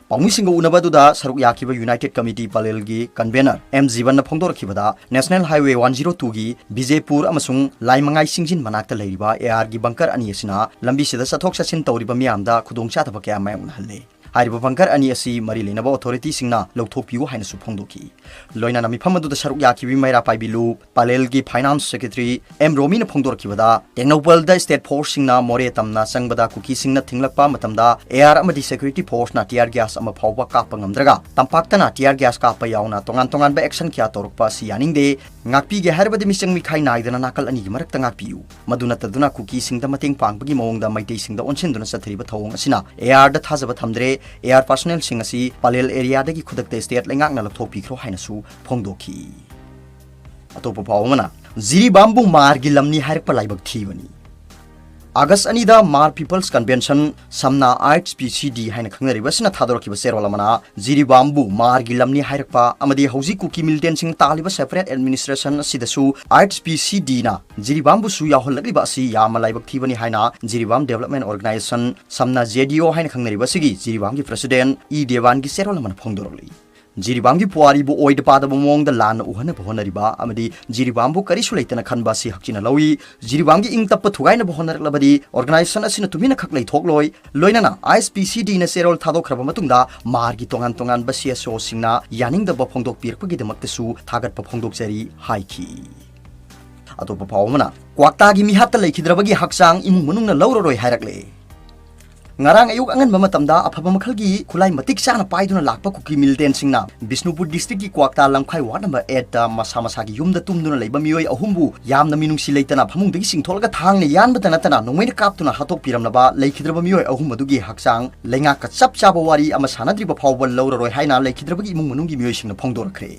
ꯄꯥꯎꯃꯤꯁꯤꯡꯒ ꯎꯅꯕ ꯑꯗꯨꯗ ꯁꯔꯨꯛ ꯌꯥꯈꯤꯕ ꯌꯨꯅꯥꯏꯇꯦꯗ ꯀꯃꯤꯇꯤ ꯄꯂꯦꯜꯒꯤ ꯀꯟꯚꯦꯅꯔ ꯑꯦꯝ ꯖꯤꯕꯟꯅ ꯐꯣꯡꯗꯣꯔꯛꯈꯤꯕꯗ, ꯅꯦꯁꯅꯦꯜ ꯍꯥꯏꯋꯦ ꯋꯥꯟ ꯖꯤꯔꯣ ꯇꯨꯒꯤ ꯕꯤꯖꯦꯄꯨꯔ ꯑꯃꯁꯨꯡ ꯂꯥꯏꯃꯉꯥꯏ ꯆꯤꯡꯖꯤꯟ ꯃꯅꯥꯛꯇ ꯂꯩꯔꯤꯕ ꯑꯦ ꯑꯥꯔꯒꯤ ꯕꯪꯀꯔ ꯑꯅꯤ ꯑꯁꯤꯅ ꯂꯝꯕꯤꯁꯤꯗ ꯆꯠꯊꯣꯛ ꯆꯠꯁꯤꯟ ꯇꯧꯔꯤꯕ ꯃꯤꯌꯥꯝꯗ ꯈꯨꯗꯣꯡꯆꯥꯗꯕ ꯀꯌꯥ ꯃꯥꯌꯣꯛꯅꯍꯜꯂꯦ꯫ ꯍꯥꯏꯔꯤꯕ ꯕꯪꯀꯔ ꯑꯅꯤ ꯑꯁꯤ ꯃꯔꯤ ꯂꯩꯅꯕ ꯑꯣꯊꯣꯔꯤꯇꯤꯁꯤꯡꯅ ꯂꯧꯊꯣꯛꯄꯤꯌꯨ ꯍꯥꯏꯅꯁꯨ ꯐꯣꯡꯗꯣꯛꯈꯤ꯫ ꯂꯣꯏꯅꯅ ꯃꯤꯐꯝ ꯑꯗꯨꯗ ꯁꯔꯨꯛ ꯌꯥꯈꯤꯕ ꯃꯩꯔꯥ ꯄꯥꯏꯕꯤ ꯂꯨ, ꯄꯂꯦꯜꯒꯤ ꯐꯥꯏꯅꯥꯟꯁ ꯁꯦꯀ꯭ꯔꯦꯇꯔꯤ ꯑꯦꯝ ꯔꯣꯃꯤꯅ ꯐꯣꯡꯗꯣꯔꯛꯈꯤꯕꯗ, ꯇꯦꯡꯅꯧꯄꯜꯗ ꯁ꯭ꯇꯦꯠ ꯐꯣꯔꯁꯁꯤꯡꯅ ꯃꯣꯔꯦ ꯇꯝꯅ ꯆꯪꯕꯗ ꯀꯨꯀꯤꯁꯤꯡꯅ ꯊꯤꯡꯂꯛꯄ ꯃꯇꯝꯗ ꯑꯦ ꯑꯥꯔ ꯑꯃꯗꯤ ꯁꯦꯀ꯭ꯌꯨꯔꯤꯇꯤ ꯐꯣꯔꯁꯅ ꯇꯤꯌꯥꯔ ꯒ꯭ꯌꯥꯁ ꯑꯃ ꯐꯥꯎꯕ ꯀꯥꯞꯄ ꯉꯝꯗ꯭ꯔꯒ, ꯇꯝꯄꯥꯛꯇꯅ ꯇꯤꯌꯥꯔ ꯒ꯭ꯌꯥꯁ ꯀꯥꯞꯄ ꯌꯥꯎꯅ ꯇꯣꯉꯥꯟ ꯇꯣꯉꯥꯟꯕ ꯑꯦꯛꯁꯟ ꯀꯌꯥ ꯇꯧꯔꯛꯄ ꯑꯁꯤ ꯌꯥꯅꯤꯡꯗꯦ꯫ ꯉꯥꯛꯄꯤꯒꯦ ꯍꯥꯏꯔꯕꯗꯤ ꯃꯤꯆꯪ ꯃꯤꯈꯥꯏ ꯅꯥꯏꯗꯅ ꯅꯥꯀꯜ ꯑꯅꯤꯒꯤ ꯃꯔꯛꯇ ꯉꯥꯛꯄꯤꯌꯨ꯫ ꯃꯗꯨ ꯅꯠꯇꯗꯨꯅ ꯀꯨꯀꯤꯁꯤꯡꯗ ꯃꯇꯦꯡ ꯄꯥꯡꯕꯒꯤ ꯃꯑꯣꯡꯗ ꯃꯩꯇꯩꯁꯤꯡꯗ ꯑꯣꯟꯁꯤꯟꯗꯨꯅ ꯆꯠꯊꯔꯤꯕ ꯊꯧꯑꯣꯡ ꯑꯁꯤꯅ ꯑꯦ ꯑꯥꯔꯗ ꯊꯥꯖꯕ ꯊꯝꯗ꯭ꯔꯦ꯫ ꯑꯦ ꯑꯥꯔ ꯄꯥꯔꯁꯣꯅꯦꯜꯁꯤꯡ ꯑꯁꯤ ꯄꯂꯦꯜ ꯑꯦꯔꯤꯌꯥꯗꯒꯤ ꯈꯨꯗꯛꯇ ꯁ꯭ꯇꯦꯠ ꯂꯩꯉꯥꯛꯅ ꯂꯧꯊꯣꯛꯄꯤꯈ꯭ꯔꯣ ꯍꯥꯏꯅꯁꯨ ꯐꯣꯡꯗꯣꯛꯈꯤ꯫ ꯑꯇꯣꯞꯄ ꯄꯥꯎ ꯑꯃꯅ, ꯖꯤꯔꯤꯕꯥꯝꯕꯨ ꯃꯥꯔꯒꯤ ꯂꯝꯅꯤ ꯍꯥꯏꯔꯛꯄ ꯂꯥꯏꯕꯛ ꯊꯤꯕꯅꯤ꯫ ꯑꯥꯒꯁ ꯑꯅꯤꯗ ꯃꯥꯔ ꯄꯤꯄꯜꯁ ꯀꯟꯚꯦꯟꯁꯟ, ꯁꯝꯅ ꯑꯥꯏ ꯑꯩꯆ ꯄꯤ ꯁꯤ ꯗꯤ ꯍꯥꯏꯅ ꯈꯪꯅꯔꯤꯕ ꯑꯁꯤꯅ ꯊꯥꯗꯣꯔꯛꯈꯤꯕ ꯆꯦꯔꯣꯜ ꯑꯃꯅ ꯖꯤꯔꯤꯕꯥꯝꯕꯨ ꯃꯥꯔꯒꯤ ꯂꯝꯅꯤ ꯍꯥꯏꯔꯛꯄ ꯑꯃꯗꯤ ꯍꯧꯖꯤꯛ ꯀꯨꯀꯤ ꯃꯤꯂꯤꯇꯦꯟꯁꯤꯡ ꯇꯥꯜꯂꯤꯕ ꯁꯦꯄꯔꯦꯠ ꯑꯦꯗꯃꯤꯅꯤꯁꯇ꯭ꯔꯦꯁꯟ ꯑꯁꯤꯗꯁꯨ ꯑꯥꯏ ꯑꯩꯆ ꯄꯤ ꯁꯤ ꯗꯤꯅ ꯖꯤꯔꯤꯕꯥꯝꯕꯨꯁꯨ ꯌꯥꯎꯍꯜꯂꯛꯂꯤꯕ ꯑꯁꯤ ꯌꯥꯝꯅ ꯂꯥꯏꯕꯛ ꯊꯤꯕꯅꯤ ꯍꯥꯏꯅ ꯖꯤꯔꯤꯕꯥꯝ ꯗꯦꯕꯂꯞꯃꯦꯟ ꯑꯣꯔꯒꯅꯥꯏꯖꯦꯁꯟ, ꯁꯝꯅ ꯖꯦ ꯗꯤ ꯑꯣ ꯍꯥꯏꯅ ꯈꯪꯅꯔꯤꯕ ꯑꯁꯤꯒꯤ ꯖꯤꯔꯤꯕꯥꯝꯒꯤ ꯄ꯭ꯔꯦꯁꯤꯗꯦꯟꯠ ꯏ ꯗꯦꯋꯥꯟꯒꯤ ꯆꯦꯔꯣꯜ ꯑꯃꯅ ꯐꯣꯡꯗꯣꯔꯛꯂꯤ꯫ ꯖꯤꯔꯤꯕꯥꯝꯒꯤ ꯄꯨꯋꯥꯔꯤꯕꯨ ꯑꯣꯏꯗ ꯄꯥꯗꯕ ꯃꯑꯣꯡꯗ ꯂꯥꯟꯅ ꯎꯍꯟꯅꯕ ꯍꯣꯠꯅꯔꯤꯕ ꯑꯃꯗꯤ ꯖꯤꯔꯤꯕꯥꯝꯕꯨ ꯀꯔꯤꯁꯨ ꯂꯩꯇꯅ ꯈꯟꯕ ꯑꯁꯤ ꯍꯛꯆꯤꯟꯅ ꯂꯧꯏ꯫ ꯖꯤꯔꯤꯕꯥꯝꯒꯤ ꯏꯪ ꯇꯞꯄ ꯊꯨꯒꯥꯏꯅꯕ ꯍꯣꯠꯅꯔꯛꯂꯕꯗꯤ ꯑꯣꯔꯒꯅꯥꯏꯖꯦꯁꯟ ꯑꯁꯤꯅ ꯇꯨꯃꯤꯟꯅ ꯈꯛ ꯂꯩꯊꯣꯛꯂꯣꯏ꯫ ꯂꯣꯏꯅꯅ ꯑꯥꯏ ꯑꯦꯁ ꯄꯤ ꯁꯤ ꯗꯤꯅ ꯆꯦꯔꯣꯜ ꯊꯥꯗꯣꯛꯈ꯭ꯔꯕ ꯃꯇꯨꯡꯗ ꯃꯥꯔꯒꯤ ꯇꯣꯉꯥꯟ ꯇꯣꯉꯥꯟꯕ ꯁꯤ ꯑꯦꯁ ꯑꯣꯁꯤꯡꯅ ꯌꯥꯅꯤꯡꯗꯕ ꯐꯣꯡꯗꯣꯛꯄꯤꯔꯛꯄꯒꯤꯗꯃꯛꯇꯁꯨ ꯊꯥꯒꯠꯄ ꯐꯣꯡꯗꯣꯛꯆꯔꯤ ꯍꯥꯏꯈꯤ꯫ ꯑꯇꯣꯞꯄ ꯄꯥꯎ ꯑꯃꯅ, ꯀ꯭ꯋꯥꯛꯇꯥꯒꯤ ꯃꯤꯍꯥꯠꯇ ꯂꯩꯈꯤꯗ꯭ꯔꯕꯒꯤ ꯍꯛꯆꯥꯡ ꯏꯃꯨꯡ ꯃꯅꯨꯡꯅ ꯂꯧꯔꯔꯣꯏ ꯍꯥꯏꯔꯛꯂꯦ꯫ ꯉꯔꯥꯡ ꯑꯌꯨꯛ ꯑꯉꯟꯕ ꯃꯇꯝꯗ ꯑꯐꯕ ꯃꯈꯜꯒꯤ ꯈꯨꯠꯂꯥꯏ ꯃꯇꯤꯛ ꯆꯥꯅ ꯄꯥꯏꯗꯨꯅ ꯂꯥꯛꯄ ꯀꯨꯀꯤ ꯃꯤꯂꯤꯇꯦꯟꯁꯤꯡꯅ ꯕꯤꯁꯅꯨꯄꯨꯔ ꯗꯤꯁꯇ꯭ꯔꯤꯛꯀꯤ ꯀ꯭ꯋꯥꯛꯇꯥ ꯂꯝꯈꯥꯏ ꯋꯥꯔꯗ ꯅꯝꯕꯔ ꯑꯩꯠꯇ ꯃꯁꯥ ꯃꯁꯥꯒꯤ ꯌꯨꯝꯗ ꯇꯨꯝꯗꯨꯅ ꯂꯩꯕ ꯃꯤꯑꯣꯏ ꯑꯍꯨꯝꯕꯨ ꯌꯥꯝꯅ ꯃꯤꯅꯨꯡꯁꯤ ꯂꯩꯇꯅ ꯐꯃꯨꯡꯗꯒꯤ ꯆꯤꯡꯊꯣꯛꯂꯒ ꯊꯥꯡꯅ ꯌꯥꯟꯕꯇ ꯅꯠꯇꯅ ꯅꯣꯡꯃꯩꯅ ꯀꯥꯞꯇꯨꯅ ꯍꯥꯠꯇꯣꯛꯄꯤꯔꯝꯂꯕ ꯂꯩꯈꯤꯗ꯭ꯔꯕ ꯃꯤꯑꯣꯏ ꯑꯍꯨꯝ ꯑꯗꯨꯒꯤ ꯍꯛꯆꯥꯡ ꯂꯩꯉꯥꯛꯀ ꯆꯞ ꯆꯥꯕ ꯋꯥꯔꯤ ꯑꯃ ꯁꯥꯟꯅꯗ꯭ꯔꯤꯕ ꯐꯥꯎꯕ ꯂꯧꯔꯔꯣꯏ ꯍꯥꯏꯅ ꯂꯩꯈꯤꯗ꯭ꯔꯕꯒꯤ ꯏꯃꯨꯡ ꯃꯅꯨꯡꯒꯤ ꯃꯤꯑꯣꯏꯁꯤꯡꯅ ꯐꯣꯡꯗꯣꯔꯛꯈ꯭ꯔꯦ꯫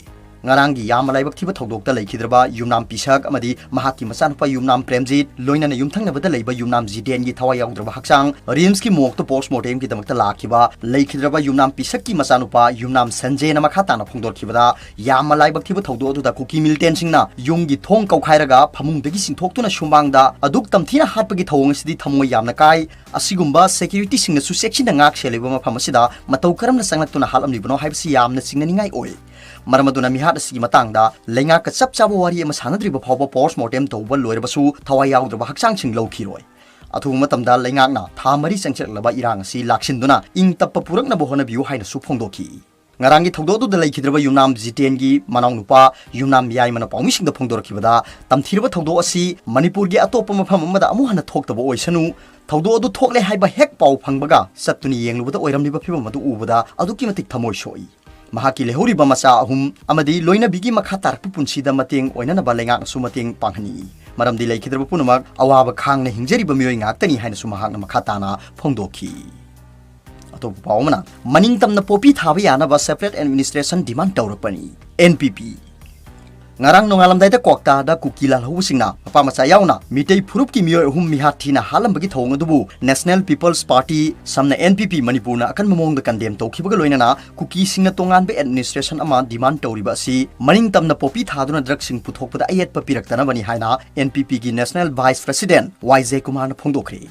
ꯉꯔꯥꯡꯒꯤ ꯌꯥꯝꯅ ꯂꯥꯏꯕꯛ ꯊꯤꯕ ꯊꯧꯗꯣꯛꯇ ꯂꯩꯈꯤꯗ꯭ꯔꯕ ꯌꯨꯝꯅꯥꯝ ꯄꯤꯁꯛ ꯑꯃꯗꯤ ꯃꯍꯥꯛꯀꯤ ꯃꯆꯥꯅꯨꯄꯥ ꯌꯨꯝꯅꯥꯝ ꯄ꯭ꯔꯦꯝꯖꯤꯠ, ꯂꯣꯏꯅꯅ ꯌꯨꯝꯊꯪꯅꯕꯗ ꯂꯩꯕ ꯌꯨꯝꯅꯥꯝ ꯖꯤꯇꯦꯟꯒꯤ ꯊꯋꯥꯏ ꯌꯥꯎꯗ꯭ꯔꯕ ꯍꯛꯆꯥꯡ ꯔꯤꯝꯁꯀꯤ ꯃꯣꯔꯒꯇ ꯄꯣꯁꯃꯣꯔꯇꯦꯝꯒꯤꯗꯃꯛꯇ ꯂꯥꯛꯈꯤꯕ ꯂꯩꯈꯤꯗ꯭ꯔꯕ ꯌꯨꯝꯅꯥꯝ ꯄꯤꯁꯛꯀꯤ ꯃꯆꯥꯅꯨꯄꯥ ꯌꯨꯝꯅꯥꯝ ꯁꯟꯖꯦꯅ ꯃꯈꯥ ꯇꯥꯅ ꯐꯣꯡꯗꯣꯔꯛꯈꯤꯕꯗ, ꯌꯥꯝꯅ ꯂꯥꯏꯕꯛ ꯊꯤꯕ ꯊꯧꯗꯣꯛ ꯑꯗꯨꯗ ꯀꯨꯀꯤ ꯃꯤꯂꯤꯇꯦꯟꯁꯤꯡꯅ ꯌꯨꯝꯒꯤ ꯊꯣꯡ ꯀꯧꯈꯥꯏꯔꯒ ꯐꯃꯨꯡꯗꯒꯤ ꯆꯤꯡꯊꯣꯛꯇꯨꯅ ꯁꯨꯃꯥꯡꯗ ꯑꯗꯨꯛ ꯇꯝꯊꯤꯅ ꯍꯥꯠꯄꯒꯤ ꯊꯧꯑꯣꯡ ꯑꯁꯤꯗꯤ ꯊꯃꯣꯏ ꯌꯥꯝꯅ ꯀꯥꯏ꯫ ꯑꯁꯤꯒꯨꯝꯕ ꯁꯦꯀ꯭ꯌꯨꯔꯤꯇꯤꯁꯤꯡꯅꯁꯨ ꯆꯦꯛꯁꯤꯟꯅ ꯉꯥꯛ ꯁꯦꯜꯂꯤꯕ ꯃꯐꯝ ꯑꯁꯤꯗ ꯃꯇꯧ ꯀꯔꯝꯅ ꯆꯪꯂꯛꯇꯨꯅ ꯍꯥꯠꯂꯝꯂꯤꯕꯅꯣ ꯍꯥꯏꯕꯁꯤ ꯌꯥꯝꯅ ꯆꯤꯡꯅꯅꯤꯡꯉꯥꯏ ꯑꯣꯏ꯫ ꯃꯔꯝ ꯑꯗꯨꯅ ꯃꯤꯍꯥꯠ ꯑꯁꯤꯒꯤ ꯃꯇꯥꯡꯗ ꯂꯩꯉꯥꯛꯀ ꯆꯞ ꯆꯥꯕ ꯋꯥꯔꯤ ꯑꯃ ꯁꯥꯟꯅꯗ꯭ꯔꯤꯕ ꯐꯥꯎꯕ ꯄꯣꯁꯃꯣꯔꯇꯦꯝ ꯇꯧꯕ ꯂꯣꯏꯔꯕꯁꯨ ꯊꯋꯥꯏ ꯌꯥꯎꯗ꯭ꯔꯕ ꯍꯛꯆꯥꯡꯁꯤꯡ ꯂꯧꯈꯤꯔꯣꯏ꯫ ꯑꯊꯨꯕ ꯃꯇꯝꯗ ꯂꯩꯉꯥꯛꯅ ꯊꯥ ꯃꯔꯤ ꯆꯪꯁꯤꯜꯂꯛꯂꯕ ꯏꯔꯥꯡ ꯑꯁꯤ ꯂꯥꯛꯁꯤꯟꯗꯨꯅ ꯏꯪ ꯇꯞꯄ ꯄꯨꯔꯛꯅꯕ ꯍꯣꯠꯅꯕꯤꯌꯨ ꯍꯥꯏꯅꯁꯨ ꯐꯣꯡꯗꯣꯛꯈꯤ꯫ ꯉꯔꯥꯡꯒꯤ ꯊꯧꯗꯣꯛ ꯑꯗꯨꯗ ꯂꯩꯈꯤꯗ꯭ꯔꯕ ꯌꯨꯝꯅꯥꯝ ꯖꯤꯇꯦꯟꯒꯤ ꯃꯅꯥꯎꯅꯨꯄꯥ ꯌꯨꯝꯅꯥꯝ ꯌꯥꯏꯃꯅ ꯄꯥꯎꯃꯤꯁꯤꯡꯗ ꯐꯣꯡꯗꯣꯔꯛꯈꯤꯕꯗ, ꯇꯝꯊꯤꯔꯕ ꯊꯧꯗꯣꯛ ꯑꯁꯤ ꯃꯅꯤꯄꯨꯔꯒꯤ ꯑꯇꯣꯞꯄ ꯃꯐꯝ ꯑꯃꯗ ꯑꯃꯨꯛ ꯍꯟꯅ ꯊꯣꯛꯇꯕ ꯑꯣꯏꯁꯅꯨ꯫ ꯊꯧꯗꯣꯛ ꯑꯗꯨ ꯊꯣꯛꯂꯦ ꯍꯥꯏꯕ ꯍꯦꯛ ꯄꯥꯎ ꯐꯪꯕꯒ ꯆꯠꯇꯨꯅ ꯌꯦꯡꯂꯨꯕꯗ ꯑꯣꯏꯔꯝꯂꯤꯕ ꯐꯤꯕꯝ ꯑꯗꯨ ꯎꯕꯗ ꯑꯗꯨꯛꯀꯤ ꯃꯇꯤꯛ ꯊꯃꯣꯏ ꯁꯣꯛꯏ꯫ ꯃꯍꯥꯛꯀꯤ ꯂꯩꯍꯧꯔꯤꯕ ꯃꯆꯥ ꯑꯍꯨꯝ ꯑꯃꯗꯤ ꯂꯣꯏꯅꯕꯤꯒꯤ ꯃꯈꯥ ꯇꯥꯔꯛꯄ ꯄꯨꯟꯁꯤꯗ ꯃꯇꯦꯡ ꯑꯣꯏꯅꯅꯕ ꯂꯩꯉꯥꯛꯅꯁꯨ ꯃꯇꯦꯡ ꯄꯥꯡꯍꯟꯅꯤꯡꯏ꯫ ꯃꯔꯝꯗꯤ ꯂꯩꯈꯤꯗ꯭ꯔꯕ ꯄꯨꯝꯅꯃꯛ ꯑꯋꯥꯕ ꯈꯥꯡꯅ ꯍꯤꯡꯖꯔꯤꯕ ꯃꯤꯑꯣꯏ ꯉꯥꯛꯇꯅꯤ ꯍꯥꯏꯅꯁꯨ ꯃꯍꯥꯛꯅ ꯃꯈꯥ ꯇꯥꯅ ꯐꯣꯡꯗꯣꯛꯈꯤ꯫ ꯑꯇꯣꯞꯄ ꯄꯥꯎ ꯑꯃꯅ, ꯃꯅꯤꯡꯇꯝꯅ ꯄꯣꯄꯤ ꯊꯥꯕ ꯌꯥꯅꯕ ꯁꯦꯄꯔꯦꯠ ꯑꯦꯗꯃꯤꯅꯤꯁꯇ꯭ꯔꯦꯁꯟ ꯗꯤꯃꯥꯟ ꯇꯧꯔꯛꯄꯅꯤ, ꯑꯦꯟ ꯄꯤ ꯄꯤ꯫ ꯉꯔꯥꯡ ꯅꯣꯡꯉꯥꯜꯂꯝꯗꯥꯏꯗ ꯀ꯭ꯋꯥꯛꯇꯥꯗ ꯀꯨꯀꯤ ꯂꯥꯜꯍꯧꯕꯁꯤꯡꯅ ꯃꯄꯥ ꯃꯆꯥ ꯌꯥꯎꯅ ꯃꯤꯇꯩ ꯐꯨꯔꯨꯞꯀꯤ ꯃꯤꯑꯣꯏ ꯑꯍꯨꯝ ꯃꯤꯍꯥꯠ ꯊꯤꯅ ꯍꯥꯠꯂꯝꯕꯒꯤ ꯊꯧꯑꯣꯡ ꯑꯗꯨꯕꯨ National People's Party, ꯁꯝꯅ N P P ꯃꯅꯤꯄꯨꯔꯅ ꯑꯀꯟꯕ ꯃꯑꯣꯡꯗ condemn ꯇꯧꯈꯤꯕꯒ ꯂꯣꯏꯅꯅ ꯀꯨꯀꯤꯁꯤꯡꯅ ꯇꯣꯉꯥꯟꯕ administration ꯑꯃ demand ꯇꯧꯔꯤꯕ ꯑꯁꯤ ꯃꯅꯤꯡ ꯇꯝꯅ ꯄꯣꯄꯤ ꯊꯥꯗꯨꯅ drugꯁꯤꯡ ꯄꯨꯊꯣꯛꯄꯗ ꯑꯌꯦꯠꯄ ꯄꯤꯔꯛꯇꯅꯕꯅꯤ ꯍꯥꯏꯅ N P Pꯒꯤ National Vice President Y Jayakumarꯅ ꯐꯣꯡꯗꯣꯛꯈ꯭ꯔꯦ꯫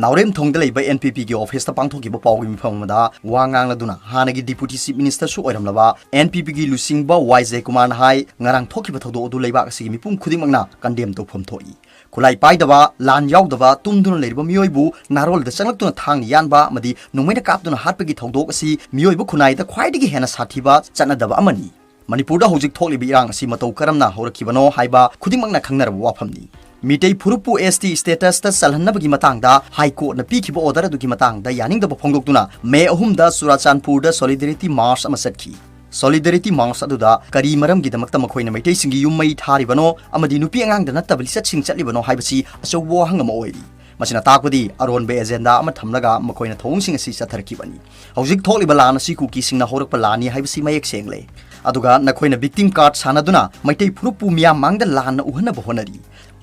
ꯅꯥꯎꯔꯦꯝꯊꯣꯡꯗ ꯂꯩꯕ N P Pꯒꯤ officeꯇ ꯄꯥꯡꯊꯣꯛꯈꯤꯕ ꯄꯥꯎꯒꯤ ꯃꯤꯐꯝ ꯑꯃꯗ ꯋꯥ ꯉꯥꯡꯂꯗꯨꯅ ꯍꯥꯟꯅꯒꯤ Deputy Chief Ministerꯁꯨ ꯑꯣꯏꯔꯝꯂꯕ N P Pꯒꯤ ꯂꯨꯆꯤꯡꯕ Y Jayakumarꯅ ꯍꯥꯏ, ꯉꯔꯥꯡ ꯊꯣꯛꯈꯤꯕ ꯊꯧꯗꯣꯛ ꯑꯗꯨ ꯂꯩꯕꯥꯛ ꯑꯁꯤꯒꯤ ꯃꯤꯄꯨꯝ ꯈꯨꯗꯤꯡꯃꯛꯅ condemn ꯇꯧꯐꯝ ꯊꯣꯛꯏ꯫ ꯈꯨꯠꯂꯥꯏ ꯄꯥꯏꯗꯕ, ꯂꯥꯟ ꯌꯥꯎꯗꯕ, ꯇꯨꯝꯗꯨꯅ ꯂꯩꯔꯤꯕ ꯃꯤꯑꯣꯏꯕꯨ ꯅꯥꯔꯣꯜꯗ ꯆꯪꯂꯛꯇꯨꯅ ꯊꯥꯡꯅ ꯌꯥꯟꯕ ꯑꯃꯗꯤ ꯅꯣꯡꯃꯩꯅ ꯀꯥꯞꯇꯨꯅ ꯍꯥꯠꯄꯒꯤ ꯊꯧꯗꯣꯛ ꯑꯁꯤ ꯃꯤꯑꯣꯏꯕ ꯈꯨꯟꯅꯥꯏꯗ ꯈ꯭ꯋꯥꯏꯗꯒꯤ ꯍꯦꯟꯅ ꯁꯥꯊꯤꯕ ꯆꯠꯅꯗꯕ ꯑꯃꯅꯤ꯫ ꯃꯅꯤꯄꯨꯔꯗ ꯍꯧꯖꯤꯛ ꯊꯣꯛꯂꯤꯕ ꯏꯔꯥꯡ ꯑꯁꯤ ꯃꯇꯧ ꯀꯔꯝꯅ ꯍꯧꯔꯛꯈꯤꯕꯅꯣ ꯍꯥꯏꯕ ꯈꯨꯗꯤꯡꯃꯛꯅ ꯈꯪꯅꯔꯕ ꯋꯥꯐꯝꯅꯤ꯫ ꯃꯤꯇꯩ ꯐꯨꯔꯨꯞꯄꯨ S T statusꯇ ꯆꯜꯍꯟꯅꯕꯒꯤ ꯃꯇꯥꯡꯗ High Courtꯅ ꯄꯤꯈꯤꯕ order ꯑꯗꯨꯒꯤ ꯃꯇꯥꯡꯗ ꯌꯥꯅꯤꯡꯗꯕ ꯐꯣꯡꯗꯣꯛꯇꯨꯅ May ꯑꯍꯨꯝꯗ ꯆꯨꯔꯥꯆꯥꯟꯄꯨꯔꯗ Solidarity March ꯑꯃ ꯆꯠꯈꯤ꯫ Solidarity March ꯑꯗꯨꯗ ꯀꯔꯤ ꯃꯔꯝꯒꯤꯗꯃꯛꯇ ꯃꯈꯣꯏꯅ ꯃꯩꯇꯩꯁꯤꯡꯒꯤ ꯌꯨꯝ ꯃꯩ ꯊꯥꯔꯤꯕꯅꯣ ꯑꯃꯗꯤ ꯅꯨꯄꯤ ꯑꯉꯥꯡꯗ ꯅꯠꯇꯕ ꯂꯤꯆꯠꯁꯤꯡ ꯆꯠꯂꯤꯕꯅꯣ ꯍꯥꯏꯕꯁꯤ ꯑꯆꯧꯕ ꯋꯥꯍꯪ ꯑꯃ ꯑꯣꯏꯔꯤ꯫ ꯃꯁꯤꯅ ꯇꯥꯛꯄꯗꯤ ꯑꯔꯣꯟꯕ agenda ꯑꯃ ꯊꯝꯂꯒ ꯃꯈꯣꯏꯅ ꯊꯧꯑꯣꯡꯁꯤꯡ ꯑꯁꯤ ꯆꯠꯊꯔꯛꯈꯤꯕꯅꯤ꯫ ꯍꯧꯖꯤꯛ ꯊꯣꯛꯂꯤꯕ ꯂꯥꯟ ꯑꯁꯤ ꯀꯨꯀꯤꯁꯤꯡꯅ ꯍꯧꯔꯛꯄ ꯂꯥꯟꯅꯤ ꯍꯥꯏꯕꯁꯤ ꯃꯌꯦꯛ ꯁꯦꯡꯂꯦ꯫ ꯑꯗꯨꯒ ꯅꯈꯣꯏꯅ victim card ꯁꯥꯟꯅꯗꯨꯅ ꯃꯩꯇꯩ ꯐꯨꯔꯨꯞꯄꯨ ꯃꯤꯌꯥꯝ ꯃꯥꯡꯗ ꯂꯥꯟꯅ ꯎꯍꯟꯅꯕ ꯍꯣꯠꯅꯔꯤ꯫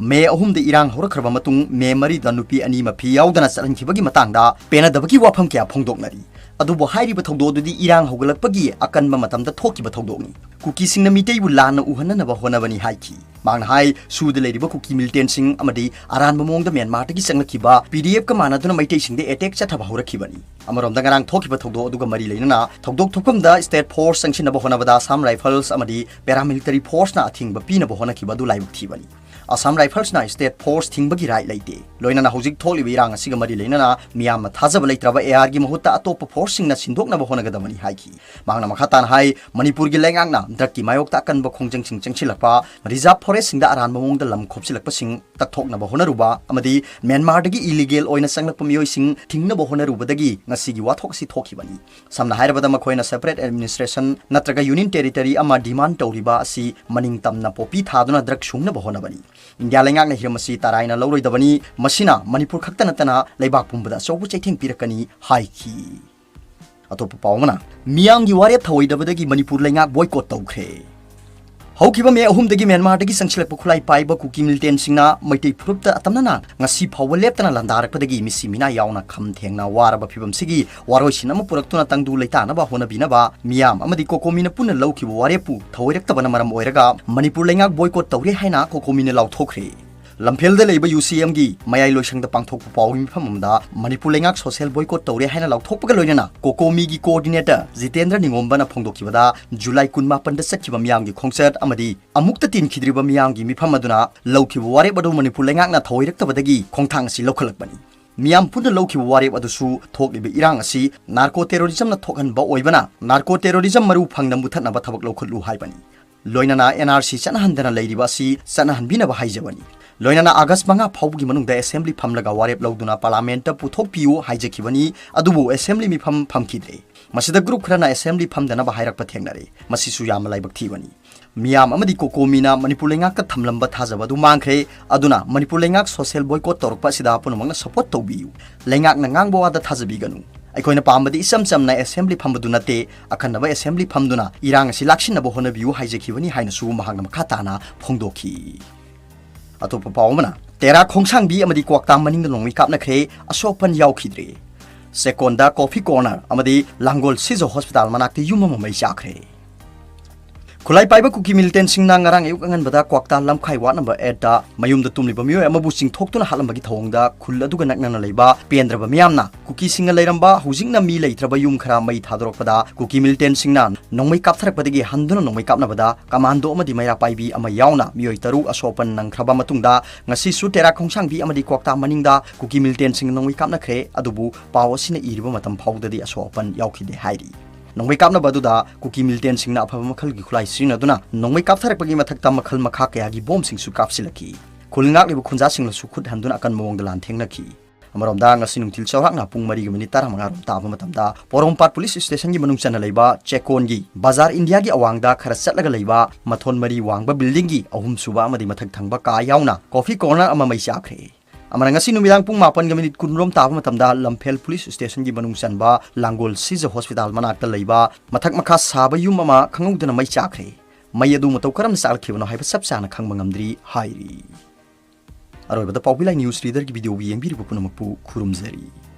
May ꯑꯍꯨꯝꯗ ꯏꯔꯥꯡ ꯍꯧꯔꯛꯈ꯭ꯔꯕ ꯃꯇꯨꯡ May ꯃꯔꯤꯗ ꯅꯨꯄꯤ ꯑꯅꯤ ꯃꯐꯤ ꯌꯥꯎꯗꯅ ꯆꯠꯍꯟꯈꯤꯕꯒꯤ ꯃꯇꯥꯡꯗ ꯄꯦꯟꯅꯗꯕꯒꯤ ꯋꯥꯐꯝ ꯀꯌꯥ ꯐꯣꯡꯗꯣꯛꯅꯔꯤ꯫ ꯑꯗꯨꯕꯨ ꯍꯥꯏꯔꯤꯕ ꯊꯧꯗꯣꯛ ꯑꯗꯨꯗꯤ ꯏꯔꯥꯡ ꯍꯧꯒꯠꯂꯛꯄꯒꯤ ꯑꯀꯟꯕ ꯃꯇꯝꯗ ꯊꯣꯛꯈꯤꯕ ꯊꯧꯗꯣꯛꯅꯤ꯫ ꯀꯨꯀꯤꯁꯤꯡꯅ ꯃꯤꯇꯩꯕꯨ ꯂꯥꯟꯅ ꯎꯍꯟꯅꯅꯕ ꯍꯣꯠꯅꯕꯅꯤ ꯍꯥꯏꯈꯤ꯫ ꯃꯍꯥꯛꯅ ꯍꯥꯏ, ꯁꯨꯗ ꯂꯩꯔꯤꯕ ꯀꯨꯀꯤ militantꯁꯤꯡ ꯑꯃꯗꯤ ꯑꯔꯥꯟꯕ ꯃꯑꯣꯡꯗ ꯃ꯭ꯌꯥꯟꯃꯥꯔꯗꯒꯤ ꯆꯪꯂꯛꯈꯤꯕ P D Fꯀ ꯃꯥꯟꯅꯗꯨꯅ ꯃꯩꯇꯩꯁꯤꯡꯗ attack ꯆꯠꯊꯕ ꯍꯧꯔꯛꯈꯤꯕꯅꯤ꯫ ꯑꯃꯔꯣꯝꯗ ꯉꯔꯥꯡ ꯊꯣꯛꯈꯤꯕ ꯊꯧꯗꯣꯛ ꯑꯗꯨꯒ ꯃꯔꯤ ꯂꯩꯅꯅ ꯊꯧꯗꯣꯛ ꯊꯣꯛꯐꯝꯗ state force ꯆꯪꯁꯤꯟꯅꯕ ꯍꯣꯠꯅꯕꯗ Assam Rifles ꯑꯃꯗꯤ paramilitary forceꯅ ꯑꯊꯤꯡꯕ ꯄꯤꯅꯕ ꯍꯣꯠꯅꯈꯤꯕ ꯑꯗꯨ ꯂꯥꯏꯕꯛ ꯊꯤꯕꯅꯤ꯫ Assam Riflesꯅ state force ꯊꯤꯡꯕꯒꯤ right ꯂꯩꯇꯦ꯫ ꯂꯣꯏꯅꯅ ꯍꯧꯖꯤꯛ ꯊꯣꯛꯂꯤꯕ ꯏꯔꯥꯡ ꯑꯁꯤꯒ ꯃꯔꯤ ꯂꯩꯅꯅ ꯃꯤꯌꯥꯝꯅ ꯊꯥꯖꯕ ꯂꯩꯇ꯭ꯔꯕ A Rꯒꯤ ꯃꯍꯨꯠꯇ ꯑꯇꯣꯞꯄ forceꯁꯤꯡꯅ ꯁꯤꯟꯗꯣꯛꯅꯕ ꯍꯣꯠꯅꯒꯗꯕꯅꯤ ꯍꯥꯏꯈꯤ꯫ ꯃꯍꯥꯛꯅ ꯃꯈꯥ ꯇꯥꯅ ꯍꯥꯏ, ꯃꯅꯤꯄꯨꯔꯒꯤ ꯂꯩꯉꯥꯛꯅ drugꯀꯤ ꯃꯥꯌꯣꯛꯇ ꯑꯀꯟꯕ ꯈꯣꯡꯖꯪꯁꯤꯡ ꯆꯪꯁꯤꯜꯂꯛꯄ, reserve forestꯁꯤꯡꯗ ꯑꯔꯥꯟꯕ ꯃꯑꯣꯡꯗ ꯂꯝ ꯈꯣꯞꯆꯤꯜꯂꯛꯄꯁꯤꯡ ꯇꯛꯊꯣꯛꯅꯕ ꯍꯣꯠꯅꯔꯨꯕ ꯑꯃꯗꯤ ꯃ꯭ꯌꯥꯟꯃꯥꯔꯗꯒꯤ illegal ꯑꯣꯏꯅ ꯆꯪꯂꯛꯄ ꯃꯤꯑꯣꯏꯁꯤꯡ ꯊꯤꯡꯅꯕ ꯍꯣꯠꯅꯔꯨꯕꯗꯒꯤ ꯉꯁꯤꯒꯤ ꯋꯥꯊꯣꯛ ꯑꯁꯤ ꯊꯣꯛꯈꯤꯕꯅꯤ꯫ ꯁꯝꯅ ꯍꯥꯏꯔꯕꯗ, ꯃꯈꯣꯏꯅ separate administration ꯅꯠꯇ꯭ꯔꯒ union territory ꯑꯃ demand ꯇꯧꯔꯤꯕ ꯑꯁꯤ ꯃꯅꯤꯡ ꯇꯝꯅ ꯄꯣꯄꯤ ꯊꯥꯗꯨꯅ drug ꯁꯨꯡꯅꯕ ꯍꯣꯠꯅꯕꯅꯤ꯫ ꯏꯟꯗꯤꯌꯥ ꯂꯩꯉꯥꯛꯅ ꯍꯤꯔꯝ ꯑꯁꯤ ꯇꯔꯥꯏꯅ ꯂꯧꯔꯣꯏꯗꯕꯅꯤ꯫ ꯃꯁꯤꯅ ꯃꯅꯤꯄꯨꯔ ꯈꯛꯇ ꯅꯠꯇꯅ ꯂꯩꯕꯥꯛ ꯄꯨꯝꯕꯗ ꯑꯆꯧꯕ ꯆꯩꯊꯦꯡ ꯄꯤꯔꯛꯀꯅꯤ ꯍꯥꯏꯈꯤ꯫ ꯑꯇꯣꯞꯄ ꯄꯥꯎ ꯑꯃꯅ, ꯃꯤꯌꯥꯝꯒꯤ ꯋꯥꯔꯦꯞ ꯊꯧꯑꯣꯏꯗꯕꯗꯒꯤ ꯃꯅꯤꯄꯨꯔ ꯂꯩꯉꯥꯛ boycott ꯇꯧꯈ꯭ꯔꯦ꯫ ꯍꯧꯈꯤꯕ ꯃꯦ ꯑꯍꯨꯝꯗꯒꯤ ꯃ꯭ꯌꯥꯟꯃꯥꯔꯗꯒꯤ ꯆꯪꯁꯤꯜꯂꯛꯄ ꯈꯨꯠꯂꯥꯏ ꯄꯥꯏꯕ ꯀꯨꯀꯤ ꯃꯤꯂꯤꯇꯦꯟꯁꯤꯡꯅ ꯃꯩꯇꯩ ꯐꯨꯔꯨꯞꯇ ꯑꯇꯝꯅꯅ ꯉꯁꯤ ꯐꯥꯎꯕ ꯂꯦꯞꯇꯅ ꯂꯥꯟꯗꯥꯔꯛꯄꯗꯒꯤ ꯃꯤꯁꯤ ꯃꯤꯅꯥ ꯌꯥꯎꯅ ꯈꯝ ꯊꯦꯡꯅ ꯋꯥꯔꯕ ꯐꯤꯕꯝꯁꯤꯒꯤ ꯋꯥꯔꯣꯏꯁꯤꯟ ꯑꯃ ꯄꯨꯔꯛꯇꯨꯅ ꯇꯪꯗꯨ ꯂꯩꯇꯥꯅꯕ ꯍꯣꯠꯅꯕꯤꯅꯕ ꯃꯤꯌꯥꯝ ꯑꯃꯗꯤ ꯀꯣꯀꯣꯃꯤꯅ ꯄꯨꯟꯅ ꯂꯧꯈꯤꯕ ꯋꯥꯔꯦꯞꯄꯨ ꯊꯧꯑꯣꯏꯔꯛꯇꯕꯅ ꯃꯔꯝ ꯑꯣꯏꯔꯒ ꯃꯅꯤꯄꯨꯔ ꯂꯩꯉꯥꯛ ꯕꯣꯏꯀꯣꯠ ꯇꯧꯔꯦ ꯍꯥꯏꯅ ꯀꯣꯀꯣꯃꯤꯅ ꯂꯥꯎꯊꯣꯛꯈ꯭ꯔꯦ꯫ ꯂꯝꯐꯦꯜꯗ ꯂꯩꯕ ꯌꯨ ꯁꯤ ꯑꯦꯝꯒꯤ ꯃꯌꯥꯏ ꯂꯣꯏꯁꯪꯗ ꯄꯥꯡꯊꯣꯛꯄ ꯄꯥꯎꯒꯤ ꯃꯤꯐꯝ ꯑꯃꯗ ꯃꯅꯤꯄꯨꯔ ꯂꯩꯉꯥꯛ ꯁꯣꯁꯦꯜ ꯕꯣꯏꯀꯣꯠ ꯇꯧꯔꯦ ꯍꯥꯏꯅ ꯂꯥꯎꯊꯣꯛꯄꯒ ꯂꯣꯏꯅꯅ ꯀꯣꯀꯣꯃꯤꯒꯤ ꯀꯣꯑꯣꯔꯗꯤꯅꯦꯇꯔ ꯖꯤꯇꯦꯟꯗ꯭ꯔ ꯅꯤꯉꯣꯝꯕꯅ ꯐꯣꯡꯗꯣꯛꯈꯤꯕꯗ ꯖꯨꯂꯥꯏ ꯀꯨꯟꯃꯥꯄꯟꯗ ꯆꯠꯈꯤꯕ ꯃꯤꯌꯥꯝꯒꯤ ꯈꯣꯡꯆꯠ ꯑꯃꯗꯤ ꯑꯃꯨꯛꯇ ꯇꯤꯟꯈꯤꯗ꯭ꯔꯤꯕ ꯃꯤꯌꯥꯝꯒꯤ ꯃꯤꯐꯝ ꯑꯗꯨꯅ ꯂꯧꯈꯤꯕ ꯋꯥꯔꯦꯞ ꯑꯗꯨ ꯃꯅꯤꯄꯨꯔ ꯂꯩꯉꯥꯛꯅ ꯊꯧꯑꯣꯏꯔꯛꯇꯕꯗꯒꯤ ꯈꯣꯡꯊꯥꯡ ꯑꯁꯤ ꯂꯧꯈꯠꯂꯛꯄꯅꯤ꯫ ꯃꯤꯌꯥꯝ ꯄꯨꯟꯅ ꯂꯧꯈꯤꯕ ꯋꯥꯔꯦꯞ ꯑꯗꯨꯁꯨ ꯊꯣꯛꯂꯤꯕ ꯏꯔꯥꯡ ꯑꯁꯤ ꯅꯥꯔꯀꯣ ꯇꯦꯔꯣꯔꯤꯖꯝꯅ ꯊꯣꯛꯍꯟꯕ ꯑꯣꯏꯕꯅ ꯅꯥꯔꯀꯣ ꯇꯦꯔꯣꯔꯤꯖꯝ ꯃꯔꯨ ꯐꯪꯅ ꯃꯨꯊꯠꯅꯕ ꯊꯕꯛ ꯂꯧꯈꯠꯂꯨ ꯍꯥꯏꯕꯅꯤ꯫ ꯂꯣꯏꯅꯅ ꯑꯦꯟ ꯑꯥꯔ ꯁꯤ ꯆꯠꯅꯍꯟꯗꯅ ꯂꯩꯔꯤꯕ ꯑꯁꯤ ꯆꯠꯅꯍꯟꯕꯤꯅꯕ ꯍꯥꯏꯖꯕꯅꯤ꯫ ꯂꯣꯏꯅꯅ ꯑꯥꯒꯁ ꯃꯉꯥ ꯐꯥꯎꯕꯒꯤ ꯃꯅꯨꯡꯗ ꯑꯦꯁꯦꯝꯕ꯭ꯂꯤ ꯐꯝꯂꯒ ꯋꯥꯔꯦꯞ ꯂꯧꯗꯨꯅ ꯄꯥꯔꯂꯥꯃꯦꯟꯠꯇ ꯄꯨꯊꯣꯛꯄꯤꯌꯨ ꯍꯥꯏꯖꯈꯤꯕꯅꯤ, ꯑꯗꯨꯕꯨ ꯑꯦꯁꯦꯝꯕ꯭ꯂꯤ ꯃꯤꯐꯝ ꯐꯝꯈꯤꯗ꯭ꯔꯦ꯫ ꯃꯁꯤꯗ ꯒ꯭ꯔꯨꯞ ꯈꯔꯅ ꯑꯦꯁꯦꯝꯕ꯭ꯂꯤ ꯐꯝꯗꯅꯕ ꯍꯥꯏꯔꯛꯄ ꯊꯦꯡꯅꯔꯦ꯫ ꯃꯁꯤꯁꯨ ꯌꯥꯝꯅ ꯂꯥꯏꯕꯛ ꯊꯤꯕꯅꯤ꯫ ꯃꯤꯌꯥꯝ ꯑꯃꯗꯤ ꯀꯣꯀꯣꯃꯤꯅ ꯃꯅꯤꯄꯨꯔ ꯂꯩꯉꯥꯛꯇ ꯊꯝꯂꯝꯕ ꯊꯥꯖꯕ ꯑꯗꯨ ꯃꯥꯡꯈ꯭ꯔꯦ꯫ ꯑꯗꯨꯅ ꯃꯅꯤꯄꯨꯔ ꯂꯩꯉꯥꯛ ꯁꯣꯁꯦꯜ ꯕꯣꯏꯀꯣꯠ ꯇꯧꯔꯛꯄ ꯑꯁꯤꯗ ꯄꯨꯝꯅꯃꯛꯅ ꯁꯄꯣꯔꯠ ꯇꯧꯕꯤꯌꯨ꯫ ꯂꯩꯉꯥꯛꯅ ꯉꯥꯡꯕ ꯋꯥꯗ ꯊꯥꯖꯕꯤꯒꯅꯨ꯫ ꯑꯩꯈꯣꯏꯅ ꯄꯥꯝꯕꯗꯤ ꯏꯆꯝ ꯆꯝꯅ ꯑꯦꯁꯦꯝꯕ꯭ꯂꯤ ꯐꯝꯕꯗꯨ ꯅꯠꯇꯦ, ꯑꯈꯟꯅꯕ ꯑꯦꯁꯦꯝꯕ꯭ꯂꯤ ꯐꯝꯗꯨꯅ ꯏꯔꯥꯡ ꯑꯁꯤ ꯂꯥꯛꯁꯤꯟꯅꯕ ꯍꯣꯠꯅꯕꯤꯌꯨ ꯍꯥꯏꯖꯈꯤꯕꯅꯤ ꯍꯥꯏꯅꯁꯨ ꯃꯍꯥꯛꯅ ꯃꯈꯥ ꯇꯥꯅ ꯐꯣꯡꯗꯣꯛꯈꯤ꯫ ꯑꯇꯣꯞꯄ ꯄꯥꯎ ꯑꯃꯅ, ꯇꯦꯔꯥ ꯈꯣꯡꯁꯥꯡꯕꯤ ꯑꯃꯗꯤ ꯀ꯭ꯋꯥꯛꯇꯥ ꯃꯅꯤꯡꯗ ꯅꯣꯡꯃꯩ ꯀꯥꯞꯅꯈ꯭ꯔꯦ, ꯑꯁꯣꯛ ꯑꯄꯟ ꯌꯥꯎꯈꯤꯗ꯭ꯔꯦ꯫ ꯆꯦꯛꯀꯣꯟꯗ ꯀꯣꯐꯤ ꯀꯣꯔꯅꯔ ꯑꯃꯗꯤ ꯂꯥꯡꯒꯣꯜ ꯁꯤꯖ ꯍꯣꯁꯄꯤꯇꯥꯜ ꯃꯅꯥꯛꯇ ꯌꯨꯝ ꯑꯃ ꯃꯩ ꯆꯥꯛꯈ꯭ꯔꯦ꯫ ꯈꯨꯠꯂꯥꯏ ꯄꯥꯏꯕ ꯀꯨꯀꯤ ꯃꯤꯂꯤꯇꯦꯟꯁꯤꯡꯅ ꯉꯔꯥꯡ ꯑꯌꯨꯛ ꯑꯉꯟꯕꯗ ꯀ꯭ꯋꯥꯛꯇꯥ ꯂꯝꯈꯥꯏ ꯋꯥꯠ ꯅꯝꯕꯔ ꯑꯩꯠꯇ ꯃꯌꯨꯝꯗ ꯇꯨꯝꯂꯤꯕ ꯃꯤꯑꯣꯏ ꯑꯃꯕꯨ ꯆꯤꯡꯊꯣꯛꯇꯨꯅ ꯍꯥꯠꯂꯝꯕꯒꯤ ꯊꯧꯑꯣꯡꯗ ꯈꯨꯜ ꯑꯗꯨꯒ ꯅꯛꯅꯅ ꯂꯩꯕ ꯄꯦꯟꯗ꯭ꯔꯕ ꯃꯤꯌꯥꯝꯅ ꯀꯨꯀꯤꯁꯤꯡꯅ ꯂꯩꯔꯝꯕ ꯍꯧꯖꯤꯛꯅ ꯃꯤ ꯂꯩꯇ꯭ꯔꯕ ꯌꯨꯝ ꯈꯔ ꯃꯩ ꯊꯥꯗꯣꯔꯛꯄꯗ ꯀꯨꯀꯤ ꯃꯤꯂꯤꯇꯦꯟꯁꯤꯡꯅ ꯅꯣꯡꯃꯩ ꯀꯥꯞꯊꯔꯛꯄꯗꯒꯤ ꯍꯟꯗꯨꯅ ꯅꯣꯡꯃꯩ ꯀꯥꯞꯅꯕꯗ ꯀꯃꯥꯟꯗꯣ ꯑꯃꯗꯤ ꯃꯩꯔꯥ ꯄꯥꯏꯕꯤ ꯑꯃ ꯌꯥꯎꯅ ꯃꯤꯑꯣꯏ ꯇꯔꯨꯛ ꯑꯁꯣꯛ ꯑꯄꯟ ꯅꯪꯈ꯭ꯔꯕ ꯃꯇꯨꯡꯗ ꯉꯁꯤꯁꯨ ꯇꯦꯔꯥ ꯈꯣꯡꯁꯥꯡꯕꯤ ꯑꯃꯗꯤ ꯀ꯭ꯋꯥꯛꯇꯥ ꯃꯅꯤꯡꯗ ꯀꯨꯀꯤ ꯃꯤꯂꯤꯇꯦꯟꯁꯤꯡꯅ ꯅꯣꯡꯃꯩ ꯀꯥꯞꯅꯈ꯭ꯔꯦ꯫ ꯑꯗꯨꯕꯨ ꯄꯥꯎ ꯑꯁꯤꯅ ꯏꯔꯤꯕ ꯃꯇꯝ ꯐꯥꯎꯕꯗꯗꯤ ꯑꯁꯣꯛ ꯑꯄꯟ ꯌꯥꯎꯈꯤꯗꯦ ꯍꯥꯏꯔꯤ꯫ ꯅꯣꯡꯃꯩ ꯀꯥꯞꯅꯕ ꯑꯗꯨꯗ ꯀꯨꯀꯤ ꯃꯤꯂꯤꯇꯦꯟꯁꯤꯡꯅ ꯑꯐꯕ ꯃꯈꯜꯒꯤ ꯈꯨꯠꯂꯥꯏ ꯁꯤꯖꯤꯟꯅꯗꯨꯅ ꯅꯣꯡꯃꯩ ꯀꯥꯞꯊꯔꯛꯄꯒꯤ ꯃꯊꯛꯇ ꯃꯈꯜ ꯃꯈꯥ ꯀꯌꯥꯒꯤ ꯕꯣꯝꯁꯤꯡꯁꯨ ꯀꯥꯞꯁꯤꯜꯂꯛꯈꯤ꯫ ꯈꯨꯜ ꯉꯥꯛꯂꯤꯕ ꯈꯨꯟꯖꯥꯁꯤꯡꯅꯁꯨ ꯈꯨꯠ ꯍꯟꯗꯨꯅ ꯑꯀꯟꯕ ꯃꯑꯣꯡꯗ ꯂꯥꯟꯊꯦꯡꯅꯈꯤ꯫ ꯑꯃꯔꯣꯝꯗ ꯉꯁꯤ ꯅꯨꯡꯊꯤꯜ ꯆꯥꯎꯔꯥꯛꯅ ꯄꯨꯡ ꯃꯔꯤꯒ ꯃꯤꯅꯤꯠ ꯇꯔꯥꯃꯉꯥ ꯔꯣꯝ ꯇꯥꯕ ꯃꯇꯝꯗ ꯄꯣꯔꯣꯝꯄꯥꯠ ꯄꯨꯂꯤꯁ ꯁ꯭ꯇꯦꯁꯟꯒꯤ ꯃꯅꯨꯡ ꯆꯟꯅ ꯂꯩꯕ ꯆꯦꯛꯀꯣꯟꯒꯤ ꯕꯖꯥꯔ ꯏꯟꯗꯤꯌꯥꯒꯤ ꯑꯋꯥꯡꯗ ꯈꯔ ꯆꯠꯂꯒ ꯂꯩꯕ ꯃꯊꯣꯟ ꯃꯔꯤ ꯋꯥꯡꯕ ꯕꯤꯜꯗꯤꯡꯒꯤ ꯑꯍꯨꯝꯁꯨꯕ ꯑꯃꯗꯤ ꯃꯊꯛ ꯊꯪꯕ ꯀꯥ ꯌꯥꯎꯅ ꯀꯣꯐꯤ ꯀꯣꯔꯅꯔ ꯑꯃ ꯃꯩ ꯆꯥꯛꯈ꯭ꯔꯦ꯫ ꯑꯃꯅ ꯉꯁꯤ ꯅꯨꯃꯤꯗꯥꯡ ꯄꯨꯡ ꯃꯥꯄꯟꯒ ꯃꯤꯅꯤꯠ ꯀꯨꯟ ꯔꯣꯝ ꯇꯥꯕ ꯃꯇꯝꯗ ꯂꯝꯐꯦꯜ ꯄꯨꯂꯤꯁ ꯁ꯭ꯇꯦꯁꯟꯒꯤ ꯃꯅꯨꯡ ꯆꯟꯕ ꯂꯥꯡꯒꯣꯜ ꯁꯤꯖ ꯍꯣꯁꯄꯤꯇꯥꯜ ꯃꯅꯥꯛꯇ ꯂꯩꯕ ꯃꯊꯛ ꯃꯈꯥ ꯁꯥꯕ ꯌꯨꯝ ꯑꯃ ꯈꯪꯍꯧꯗꯅ ꯃꯩ ꯆꯥꯛꯈ꯭ꯔꯦ꯫ ꯃꯩ ꯑꯗꯨ ꯃꯇꯧ ꯀꯔꯝꯅ ꯆꯥꯛꯂꯛꯈꯤꯕꯅꯣ ꯍꯥꯏꯕ ꯆꯞ ꯆꯥꯅ ꯈꯪꯕ ꯉꯝꯗ꯭ꯔꯤ ꯍꯥꯏꯔꯤ꯫ ꯑꯔꯣꯏꯕꯗ ꯄꯥꯎꯕꯤ ꯂꯥꯏ ꯅ꯭ꯌꯨꯁ ꯔꯤꯗꯔꯒꯤ ꯚꯤꯗꯤꯑꯣꯕꯨ ꯌꯦꯡꯕꯤꯔꯤꯕ ꯄꯨꯝꯅꯃꯛꯄꯨ ꯈꯨꯔꯨꯝꯖꯔꯤ꯫